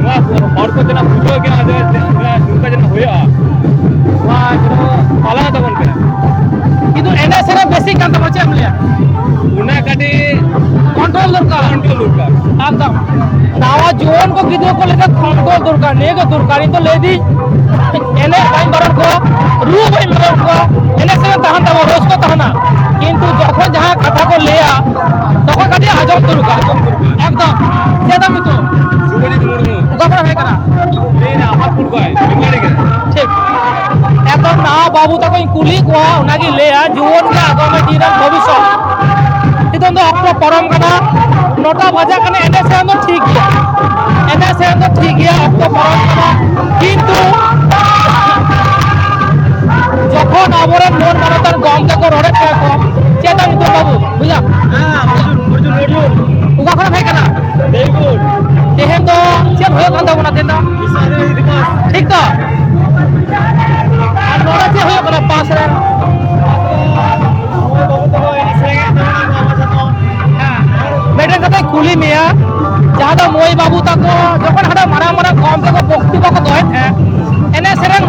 ᱱᱚᱣᱟ ᱦᱚᱲ ᱠᱚ ᱡᱮᱱᱚ ᱵᱩᱡᱷᱟᱹᱣ ᱜᱮᱭᱟ ᱡᱮ ᱱᱚᱝᱠᱟ ᱡᱮᱱᱚ ᱦᱩᱭᱩᱜᱼᱟ, ᱱᱚᱣᱟ ᱡᱮᱱᱚ ᱯᱟᱞᱟᱣ ᱛᱟᱵᱚᱱ ᱯᱮ᱾ ᱠᱤᱱᱛᱩ ᱮᱱᱮᱡ ᱥᱮᱨᱮᱧ ᱵᱮᱥᱤᱜ ᱠᱟᱱ ᱛᱟᱵᱚᱱᱟ, ᱪᱮᱫ ᱮᱢ ᱞᱟᱹᱭᱟ? ᱚᱱᱟ ᱠᱟᱹᱴᱤᱡ ᱠᱚᱱᱴᱨᱳᱞ ᱫᱚᱨᱠᱟᱨ᱾ ᱠᱚᱱᱴᱨᱳᱞ ᱫᱚᱨᱠᱟᱨ᱾ ᱮᱠᱫᱚᱢ᱾ ᱱᱟᱣᱟ ᱡᱩᱣᱟᱹᱱ ᱠᱚ ᱜᱤᱫᱽᱨᱟᱹ ᱠᱚ ᱞᱟᱹᱜᱤᱫ ᱠᱚᱱᱴᱨᱳᱞ ᱫᱚᱨᱠᱟᱨ, ᱱᱤᱭᱟᱹ ᱜᱮ ᱫᱚᱨᱠᱟᱨ᱾ ᱤᱧ ᱫᱚ ᱞᱟᱹᱭ ᱫᱤᱧ, ᱮᱱᱮᱡ ᱵᱟᱹᱧ ᱵᱟᱨᱚᱱ ᱠᱚᱣᱟ, ᱨᱩ ᱵᱟᱹᱧ ᱵᱟᱨᱚᱱ ᱠᱚᱣᱟ, ᱮᱱᱮᱡ ᱥᱮᱨᱮᱧ ᱛᱟᱦᱮᱱ ᱛᱟᱵᱚᱱᱟ, ᱨᱟᱹᱥᱠᱟᱹ ᱛᱟᱦᱮᱱᱟ, ᱠᱤᱱᱛᱩ ᱡᱚᱠᱷᱚᱱ ᱡᱟᱦᱟᱸ ᱠᱟᱛᱷᱟ ᱠᱚ ᱞᱟᱹᱭᱟ, ᱛᱚᱠᱷᱚᱱ ᱠᱟᱹᱴᱤᱡ ᱟᱸᱡᱚᱢ ᱫᱚᱨᱠᱟᱨ᱾ ᱮᱠᱫᱚᱢ᱾ ᱪᱮᱫ ᱟᱢ ᱧᱩᱛᱩᱢ? ᱥᱩᱵᱚᱡᱤᱛ ᱢᱩᱨᱢᱩ᱾ ᱚᱠᱟ ᱠᱷᱚᱱ ᱦᱮᱡ ᱠᱟᱱᱟ? ᱤᱧ ᱟᱦᱟᱯᱩᱨ ᱠᱷᱚᱱ, ᱵᱮᱝᱜᱟᱲᱤ ᱜᱮ᱾ ᱴᱷᱤᱠ᱾ ᱮᱠᱫᱚᱢ ᱱᱟᱣᱟ ᱵᱟᱹᱵᱩ ᱛᱟᱠᱚᱧ ᱠᱩᱞᱤ ᱠᱚᱣᱟ, ᱚᱱᱟᱜᱤᱧ ᱞᱟᱹᱭᱟ, ᱡᱩᱣᱟᱹᱱ ᱜᱮ ᱟᱜᱟᱢᱤ ᱫᱤᱱ ᱨᱮᱱ ᱵᱷᱚᱵᱤᱥᱥᱚᱛ᱾ ᱱᱤᱛᱚᱝ ᱫᱚ ᱚᱠᱛᱚ ᱯᱟᱨᱚᱢ ᱠᱟᱱᱟ, ᱱᱚᱴᱟ ᱵᱟᱡᱟᱜ ᱠᱟᱱᱟ, ᱮᱱᱮᱡ ᱥᱮᱨᱮᱧ ᱫᱚ ᱴᱷᱤᱠ ᱜᱮᱭᱟ, ᱮᱱᱮᱡ ᱥᱮᱨᱮᱧ ᱫᱚ ᱴᱷᱤᱠ ᱜᱮᱭᱟ, ᱚᱠᱛᱚ ᱯᱟᱨᱚᱢ ᱠᱟᱱᱟ, ᱠᱤᱱᱛᱩ ᱡᱚᱠᱷᱚᱱ ᱟᱵᱚᱨᱮᱱ ᱢᱟᱹᱱ ᱢᱟᱱᱚᱛᱟᱱ ᱜᱚᱢᱠᱮ ᱠᱚ ᱨᱚᱲᱮᱫ ᱛᱟᱦᱮᱸ ᱠᱚ, ᱪᱮᱫ ᱮᱢ ᱧᱩᱛᱩᱢ ᱵᱟᱹᱵᱩ? ᱵᱩᱡᱷᱟᱹᱣ? ᱦᱮᱸ, ᱚᱨᱡᱩᱱ, ᱚᱨᱡᱩᱱ, ᱚᱨᱡᱩᱱ᱾ ᱚᱠᱟ ᱠᱷᱚᱱᱮᱢ ᱦᱮᱡ ᱠᱟᱱᱟ? ᱛᱮᱦᱮᱧ ᱫᱚ ᱪᱮᱫ ᱦᱩᱭᱩᱜ ᱠᱟᱱ ᱛᱟᱵᱚᱱᱟ ᱛᱮᱦᱮᱧ ᱫᱚ? ᱴᱷᱤᱠ ᱛᱚ? ᱟᱨ ᱱᱚᱰᱮ ᱪᱮᱫ ᱦᱩᱭᱩᱜ ᱠᱟᱱᱟ ᱯᱟᱥ ᱨᱮ? ᱦᱮᱸ᱾ ᱢᱤᱫᱴᱮᱱ ᱠᱟᱛᱷᱟᱧ ᱠᱩᱞᱤ ᱢᱮᱭᱟ, ᱡᱟᱦᱟᱸ ᱫᱚ ᱢᱟᱹᱭ ᱵᱟᱹᱵᱩ ᱛᱟᱠᱚ ᱡᱚᱠᱷᱚᱱ ᱦᱟᱸᱰᱮ ᱢᱟᱨᱟᱝ ᱢᱟᱨᱟᱝ ᱜᱚᱢᱠᱮ ᱠᱚ ᱵᱚᱠᱛᱤᱛᱟ ᱠᱚ ᱫᱚᱦᱚᱭᱮᱫ ᱛᱟᱦᱮᱸᱫ, ᱮᱱᱮᱡ ᱥᱮᱨᱮᱧ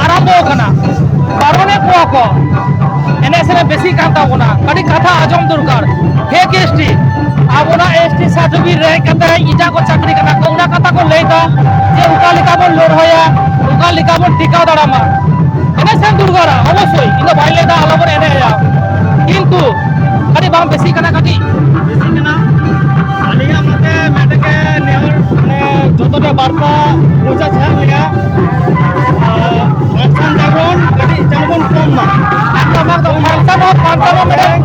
ᱟᱨᱟᱢᱵᱚ ᱠᱟᱱᱟ, ᱵᱟᱨᱚᱱᱮᱫ ᱠᱚᱣᱟ ᱠᱚ, ᱮᱱᱮᱡ ᱥᱮᱨᱮᱧ ᱵᱮᱥᱤᱜ ᱠᱟᱱ ᱛᱟᱵᱚᱱᱟ, ᱠᱟᱹᱴᱤᱡ ᱠᱟᱛᱷᱟ ᱟᱸᱡᱚᱢ ᱫᱚᱨᱠᱟᱨ᱾ ᱦᱮᱸ ᱠᱮ ᱮᱥ ᱴᱤ, ᱟᱵᱚᱱᱟᱜ ᱮᱥ ᱴᱤ certificate ᱨᱮ ᱦᱮᱡ ᱠᱟᱛᱮ ᱮᱴᱟᱜ ᱠᱚ ᱪᱟᱹᱠᱨᱤ ᱠᱟᱱᱟ ᱠᱚ, ᱚᱱᱟ ᱠᱟᱛᱷᱟ ᱠᱚ ᱞᱟᱹᱭ ᱮᱫᱟ ᱡᱮ ᱚᱠᱟ ᱞᱮᱠᱟ ᱵᱚᱱ ᱞᱟᱹᱲᱦᱟᱹᱭᱟ, ᱚᱠᱟ ᱞᱮᱠᱟ ᱵᱚᱱ ᱴᱤᱠᱟᱣ ᱫᱟᱨᱟᱢᱟ᱾ ᱮᱱᱮᱡ ᱥᱮᱨᱮᱧ ᱫᱚᱨᱠᱟᱨᱟ, ᱚᱵᱚᱥᱥᱳᱭ, ᱤᱧ ᱫᱚ ᱵᱟᱹᱧ ᱞᱟᱹᱭ ᱮᱫᱟ ᱟᱞᱚᱵᱚᱱ ᱮᱱᱮᱡᱟ, ᱠᱤᱱᱛᱩ ᱠᱟᱹᱴᱤᱡ ᱵᱟᱝ ᱵᱮᱥᱤ ᱠᱟᱱᱟ ᱠᱟᱹᱴᱤᱡ? ᱵᱮᱥᱤ ᱠᱟᱱᱟ᱾ ᱟᱹᱞᱤᱧᱟᱜ ᱢᱚᱛᱮ ᱢᱤᱫᱴᱮᱱ ᱜᱮ ᱱᱮᱦᱚᱨ, ᱢᱟᱱᱮ, ᱡᱚᱛᱚ ᱜᱮ ᱵᱟᱨᱛᱟ ᱯᱳᱣᱪᱷᱟᱣ ᱪᱟᱞᱟᱜ ᱞᱮᱠᱟ, ᱟᱨ function ᱡᱟᱜᱽᱨᱚᱱ ᱠᱟᱹᱴᱤᱡ ᱡᱮᱱᱚ ᱵᱚᱱ ᱠᱚᱢ ᱢᱟ᱾ ᱮᱠᱫᱚᱢ, ᱮᱠᱫᱚᱢ, function ᱦᱚᱸ, function ᱦᱚᱸ ᱢᱤᱫᱴᱮᱱ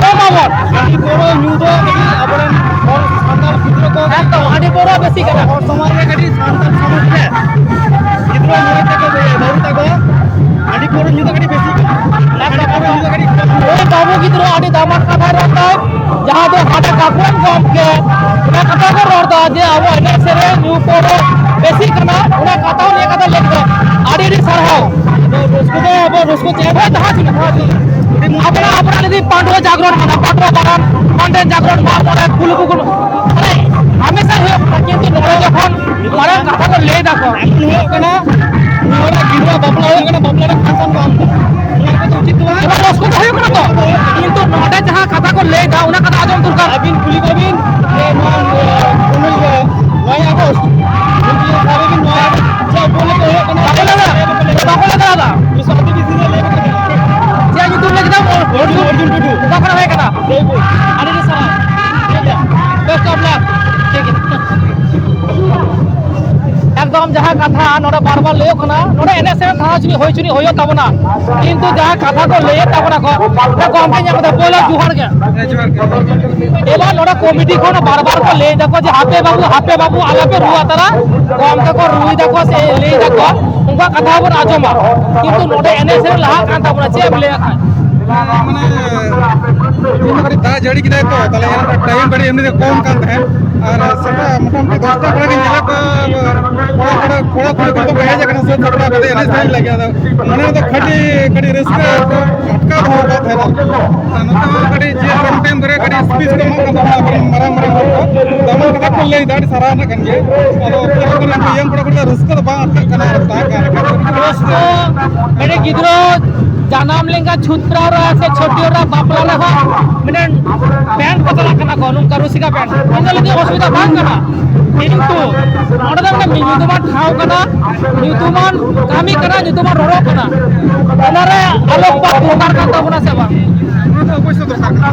ᱠᱚᱢ ᱟᱵᱚᱱ᱾ ᱦᱟᱺᱰᱤ ᱯᱟᱹᱣᱨᱟᱹ ᱧᱩ ᱫᱚ ᱠᱟᱹᱴᱤᱡ ᱟᱵᱚᱨᱮᱱ ᱦᱚᱲ ᱥᱟᱱᱛᱟᱲ ᱜᱤᱫᱽᱨᱟᱹ ᱠᱚ, ᱮᱠᱫᱚᱢ, ᱦᱟᱺᱰᱤ ᱯᱟᱹᱣᱨᱟᱹ ᱵᱮᱥᱤ ᱠᱟᱱᱟ᱾ ᱦᱚᱲ ᱥᱚᱢᱟᱡᱽ ᱨᱮ ᱠᱟᱹᱴᱤᱡ ᱥᱟᱱᱛᱟᱲ ᱥᱚᱢᱟᱡᱽ ᱨᱮ ᱜᱤᱫᱽᱨᱟᱹ ᱢᱟᱹᱭ ᱛᱟᱠᱚ, ᱵᱟᱹᱵᱩ ᱛᱟᱠᱚ ᱦᱟᱺᱰᱤ ᱯᱟᱹᱣᱨᱟᱹ ᱧᱩ ᱫᱚ ᱠᱟᱹᱴᱤᱡ ᱵᱮᱥᱤ ᱠᱟᱱᱟ᱾ ᱦᱟᱺᱰᱤ ᱯᱟᱹᱣᱨᱟᱹ ᱧᱩ ᱫᱚ ᱠᱟᱹᱴᱤᱡ ᱠᱚᱢ᱾ ᱳᱭ ᱵᱟᱹᱵᱩ ᱜᱤᱫᱽᱨᱟᱹ ᱟᱹᱰᱤ ᱫᱟᱢᱟᱱ ᱠᱟᱛᱷᱟᱭ ᱨᱚᱲ ᱫᱟᱭ, ᱡᱟᱦᱟᱸ ᱫᱚ ᱦᱟᱸᱰᱮ ᱠᱟᱠᱩᱣᱟᱱ ᱜᱚᱢᱠᱮ ᱚᱱᱟ ᱠᱟᱛᱷᱟ ᱠᱚ ᱨᱚᱲ ᱫᱟ ᱡᱮ ᱟᱵᱚ ᱮᱱᱮᱡ ᱥᱮᱨᱮᱧ ᱧᱩ ᱯᱟᱹᱣᱨᱟᱹ ᱵᱮᱥᱤᱜ ᱠᱟᱱᱟ, ᱚᱱᱟ ᱠᱟᱛᱷᱟ ᱦᱚᱸ ᱱᱤᱭᱟᱹ ᱠᱟᱛᱷᱟ ᱞᱟᱹᱭ ᱠᱮᱫᱟ᱾ ᱟᱹᱰᱤ ᱟᱹᱰᱤ ᱥᱟᱨᱦᱟᱣ᱾ ᱟᱫᱚ ᱨᱟᱹᱥᱠᱟᱹ ᱫᱚ ᱟᱵᱚ ᱨᱟᱹᱥᱠᱟᱹ ᱪᱮᱫ ᱦᱳᱭ, ᱛᱟᱦᱮᱸ ᱦᱚᱪᱚᱱᱤᱡ, ᱛᱟᱦᱮᱸ ᱦᱚᱪᱚᱱᱤᱡ᱾ ᱟᱵᱚᱱᱟᱜ, ᱟᱵᱚᱱᱟᱜ ᱡᱩᱫᱤ ᱯᱟᱺᱰᱩᱣᱟᱹ ᱡᱟᱜᱽᱨᱚᱱ ᱢᱮᱱᱟᱜᱼᱟ, ᱯᱟᱺᱰᱩᱣᱟᱹ ᱫᱟᱬᱟᱱ, ᱯᱟᱺᱰᱮ ᱡᱟᱜᱽᱨᱚᱱ, ᱢᱟᱜ ᱢᱚᱬᱮ, ᱠᱩᱞ ᱵᱩᱠᱩᱞ, ᱢᱟᱱᱮ ᱦᱟᱢᱮᱥᱟ ᱦᱩᱭᱩᱜ ᱠᱟᱱᱟ, ᱠᱤᱱᱛᱩ ᱱᱚᱰᱮ ᱡᱚᱠᱷᱚᱱ ᱢᱟᱨᱟᱝ ᱠᱟᱛᱷᱟ ᱠᱚ ᱞᱟᱹᱭ ᱫᱟᱠᱚ, ᱮᱢᱚᱱ ᱦᱩᱭᱩᱜ ᱠᱟᱱᱟ, ᱱᱚᱰᱮ ᱜᱤᱫᱽᱨᱟᱹ ᱵᱟᱯᱞᱟ ᱦᱩᱭᱩᱜ ᱠᱟᱱᱟ, ᱵᱟᱯᱞᱟ ᱨᱮ function ᱵᱟᱝ ᱦᱩᱭᱩᱜ ᱠᱟᱱᱟ᱾ ᱚᱱᱟ ᱠᱚᱫᱚ ᱩᱪᱤᱛ ᱫᱚ ᱵᱟᱝ᱾ ᱮᱵᱟᱨ ᱨᱟᱹᱥᱠᱟᱹ ᱫᱚ ᱦᱩᱭᱩᱜ ᱠᱟᱱᱟ ᱛᱚ, ᱠᱤᱱᱛᱩ ᱱᱚᱰᱮ ᱡᱟᱦᱟᱸ ᱠᱟᱛᱷᱟ ᱠᱚ ᱞᱟᱹᱭ ᱫᱟ, ᱚᱱᱟ ᱠᱟᱛᱷᱟ ᱟᱸᱡᱚᱢ ᱫᱚᱨᱠᱟᱨ᱾ ᱟᱹᱵᱤᱱ ᱠᱩᱞᱤ ᱠᱚᱵᱤᱱ ᱡᱮ ᱱᱚᱣᱟ, ᱱᱚᱣᱟ, ᱱᱚᱭ ᱟᱜᱚᱥᱴ, ᱩᱱ ᱠᱩᱞᱤ ᱠᱚᱵᱤᱱ ᱱᱚᱭ ᱟᱜᱚᱥᱴ ᱪᱮᱫ ᱩᱯᱚᱞᱚᱠᱠᱷᱮ ᱦᱩᱭᱩᱜ ᱠᱟᱱᱟ? ᱵᱟᱠᱚ ᱞᱟᱹᱭ ᱫᱟ, ᱵᱟᱠᱚ ᱞᱟᱹᱭ ᱫᱟ᱾ ᱵᱤᱥᱥᱚ ᱟᱹᱫᱤᱵᱟᱹᱥᱤ ᱫᱤᱱ ᱞᱟᱹᱭ ᱠᱟᱱᱟ᱾ ᱪᱮᱫ ᱧᱩᱛᱩᱢ ᱞᱟᱹᱭ ᱠᱮᱫᱟᱢ? ᱚᱨᱡᱩᱱ, ᱚᱨᱡᱩᱱ ᱴᱩᱰᱩ᱾ ᱚᱠᱟ ᱠᱷᱚᱱ ᱦᱮᱡ ᱠᱟᱱᱟ? ᱡᱚᱭᱯᱩᱨ᱾ ᱟᱹᱰᱤ ᱟᱹᱰᱤ ᱥᱟᱨᱦᱟᱣ᱾ ᱴᱷᱤᱠ ᱜᱮᱭᱟ, best of luck᱾ ᱴᱷᱤᱠ ᱜᱮᱭᱟ᱾ ᱮᱠᱫᱚᱢ᱾ ᱡᱟᱦᱟᱸ ᱠᱟᱛᱷᱟ ᱱᱚᱰᱮ ᱵᱟᱨ ᱵᱟᱨ ᱞᱟᱹᱭᱚᱜ ᱠᱟᱱᱟ, ᱱᱚᱰᱮ ᱮᱱᱮᱡ ᱥᱮᱨᱮᱧ ᱛᱷᱟᱱᱟ ᱪᱤᱱᱤ ᱦᱩᱭ ᱪᱩᱱᱤ ᱦᱩᱭᱩᱜ ᱛᱟᱵᱚᱱᱟ, ᱠᱤᱱᱛᱩ ᱡᱟᱦᱟᱸ ᱠᱟᱛᱷᱟ ᱠᱚ ᱞᱟᱹᱭᱮᱫ ᱛᱟᱵᱚᱱᱟ ᱠᱚ, ᱜᱚᱢᱠᱮ ᱧᱮᱞ ᱠᱟᱛᱮ ᱯᱳᱭᱞᱳ ᱡᱚᱦᱟᱨ ᱜᱮ᱾ ᱮᱵᱟᱨ ᱱᱚᱰᱮ ᱠᱚᱢᱤᱴᱤ ᱠᱷᱚᱱ ᱵᱟᱨ ᱵᱟᱨ ᱠᱚ ᱞᱟᱹᱭ ᱫᱟᱠᱚ ᱡᱮ, "ᱦᱟᱯᱮ ᱵᱟᱹᱵᱩ, ᱦᱟᱯᱮ ᱵᱟᱹᱵᱩ, ᱟᱞᱚᱯᱮ ᱨᱩ ᱦᱟᱛᱟᱲᱟ, ᱠᱚᱢ ᱛᱮᱠᱚ ᱨᱩᱭ ᱫᱟᱠᱚ ᱥᱮ ᱞᱟᱹᱭ ᱫᱟᱠᱚ, ᱩᱱᱠᱩᱣᱟᱜ ᱠᱟᱛᱷᱟ ᱦᱚᱸᱵᱚᱱ ᱟᱸᱡᱚᱢᱟ, ᱠᱤᱱᱛᱩ ᱱᱚᱰᱮ ᱮᱱᱮᱡ ᱥᱮᱨᱮᱧ ᱞᱟᱦᱟᱜ ᱠᱟᱱ ᱛᱟᱵᱚᱱᱟ, ᱪᱮᱫ ᱮᱢ ᱞᱟᱹᱭᱟ ᱠᱷᱟᱱ?" ᱢᱟᱱᱮ ᱛᱮᱦᱮᱧ ᱫᱚ ᱠᱟᱹᱴᱤᱡ ᱫᱟᱜ ᱡᱟᱹᱲᱤ ᱠᱮᱫᱟᱭ ᱛᱚ, ᱛᱟᱦᱞᱮ ᱮᱱ ᱨᱮᱱᱟᱜ ᱴᱟᱭᱤᱢ ᱠᱟᱹᱴᱤᱡ ᱮᱢᱱᱤ ᱛᱮ ᱠᱚᱢ ᱠᱟᱱ ᱛᱟᱦᱮᱸᱫ᱾ ᱟᱨ ᱥᱮᱛᱟᱜ ᱢᱚᱴᱟᱢᱩᱴᱤ ᱫᱚᱥᱴᱟ ᱠᱷᱚᱱᱟᱜ ᱜᱮ ᱧᱮᱞᱚᱜ ᱠᱟᱱᱟ, ᱠᱚᱲᱟ, ᱠᱚᱲᱟ, ᱠᱚᱲᱟ ᱠᱩᱲᱤ ᱠᱚ ᱦᱮᱡ ᱟᱠᱟᱱᱟ ᱥᱟᱹᱛ ᱥᱟᱯᱲᱟᱣ ᱠᱟᱛᱮ ᱮᱱᱮᱡ ᱥᱮᱨᱮᱧ ᱞᱟᱹᱜᱤᱫ᱾ ᱟᱫᱚ ᱢᱚᱱᱮ ᱫᱚ ᱠᱟᱹᱴᱤᱡ, ᱠᱟᱹᱴᱤᱡ ᱨᱟᱹᱥᱠᱟᱹ ᱟᱴᱠᱟᱣ ᱫᱚᱦᱚ ᱟᱠᱟᱫ ᱛᱟᱦᱮᱱᱟ᱾ ᱟᱨ ᱱᱚᱛᱮ ᱦᱚᱸ ᱠᱟᱹᱴᱤᱡ ᱡᱮ ᱠᱚᱢ ᱴᱟᱭᱤᱢ ᱫᱷᱚᱨᱮ ᱠᱟᱹᱴᱤᱡ ᱥᱯᱤᱪ ᱠᱚ ᱮᱢᱚᱜ ᱠᱟᱱ ᱛᱟᱵᱚᱱᱟ ᱟᱵᱚᱨᱮᱱ ᱢᱟᱨᱟᱝ ᱢᱟᱨᱟᱝ ᱦᱚᱲ ᱠᱚ᱾ ᱫᱟᱢᱟᱱ ᱠᱟᱛᱷᱟ ᱠᱚ ᱞᱟᱹᱭ ᱮᱫᱟ, ᱟᱹᱰᱤ ᱥᱟᱨᱦᱟᱣ ᱨᱮᱱᱟᱜ ᱠᱟᱱ ᱜᱮᱭᱟ᱾ ᱟᱫᱚ ᱩᱱᱠᱩ ᱠᱚᱨᱮᱱ ᱩᱱᱠᱩ ᱤᱭᱚᱝ ᱠᱚᱲᱟ ᱠᱩᱲᱤ ᱫᱚ ᱨᱟᱹᱥᱠᱟᱹ ᱫᱚ ᱵᱟᱝ ᱟᱴᱠᱟᱜ ᱠᱟᱱᱟ, ᱟᱨ ᱛᱟᱦᱮᱸ ᱠᱟᱱᱟ᱾ ᱨᱟᱹᱥᱠᱟᱹ ᱢᱟᱱᱮ ᱜᱤᱫᱽᱨᱟᱹ ᱡᱟᱱᱟᱢ ᱞᱮᱱᱠᱷᱟᱱ ᱪᱷᱩᱛ ᱯᱨᱟᱣ ᱨᱮ ᱥᱮ ᱪᱷᱟᱹᱴᱭᱟᱹᱨ ᱨᱮ, ᱵᱟᱯᱞᱟ ᱨᱮᱦᱚᱸ ᱢᱤᱫᱴᱮᱱ ᱵᱮᱝᱠ ᱠᱚ ᱪᱟᱞᱟᱜ ᱠᱟᱱᱟ ᱠᱚ, ᱱᱚᱝᱠᱟ ᱨᱩᱥᱤᱠᱟ ᱵᱮᱝᱠ᱾ ᱤᱧ ᱫᱚ ᱞᱟᱹᱭ ᱫᱟᱹᱧ ᱚᱥᱩᱵᱤᱫᱷᱟ ᱵᱟᱝ ᱠᱟᱱᱟ, ᱠᱤᱱᱛᱩ ᱱᱚᱰᱮ ᱫᱚ ᱢᱤᱫᱴᱮᱱ ᱧᱩᱛᱩᱢᱟᱱ ᱴᱷᱟᱶ ᱠᱟᱱᱟ, ᱧᱩᱛᱩᱢᱟᱱ ᱠᱟᱹᱢᱤ ᱠᱟᱱᱟ, ᱧᱩᱛᱩᱢᱟᱱ ᱨᱚᱲ ᱠᱟᱱᱟ, ᱚᱱᱟᱨᱮ ᱟᱞᱳᱠᱯᱟᱛ ᱫᱚᱨᱠᱟᱨ ᱠᱟᱱ ᱛᱟᱵᱚᱱᱟ ᱥᱮ ᱵᱟᱝ? ᱚᱱᱟ ᱫᱚ ᱚᱵᱚᱥᱥᱳᱭ ᱫᱚᱨᱠᱟᱨ ᱠᱟᱱᱟ᱾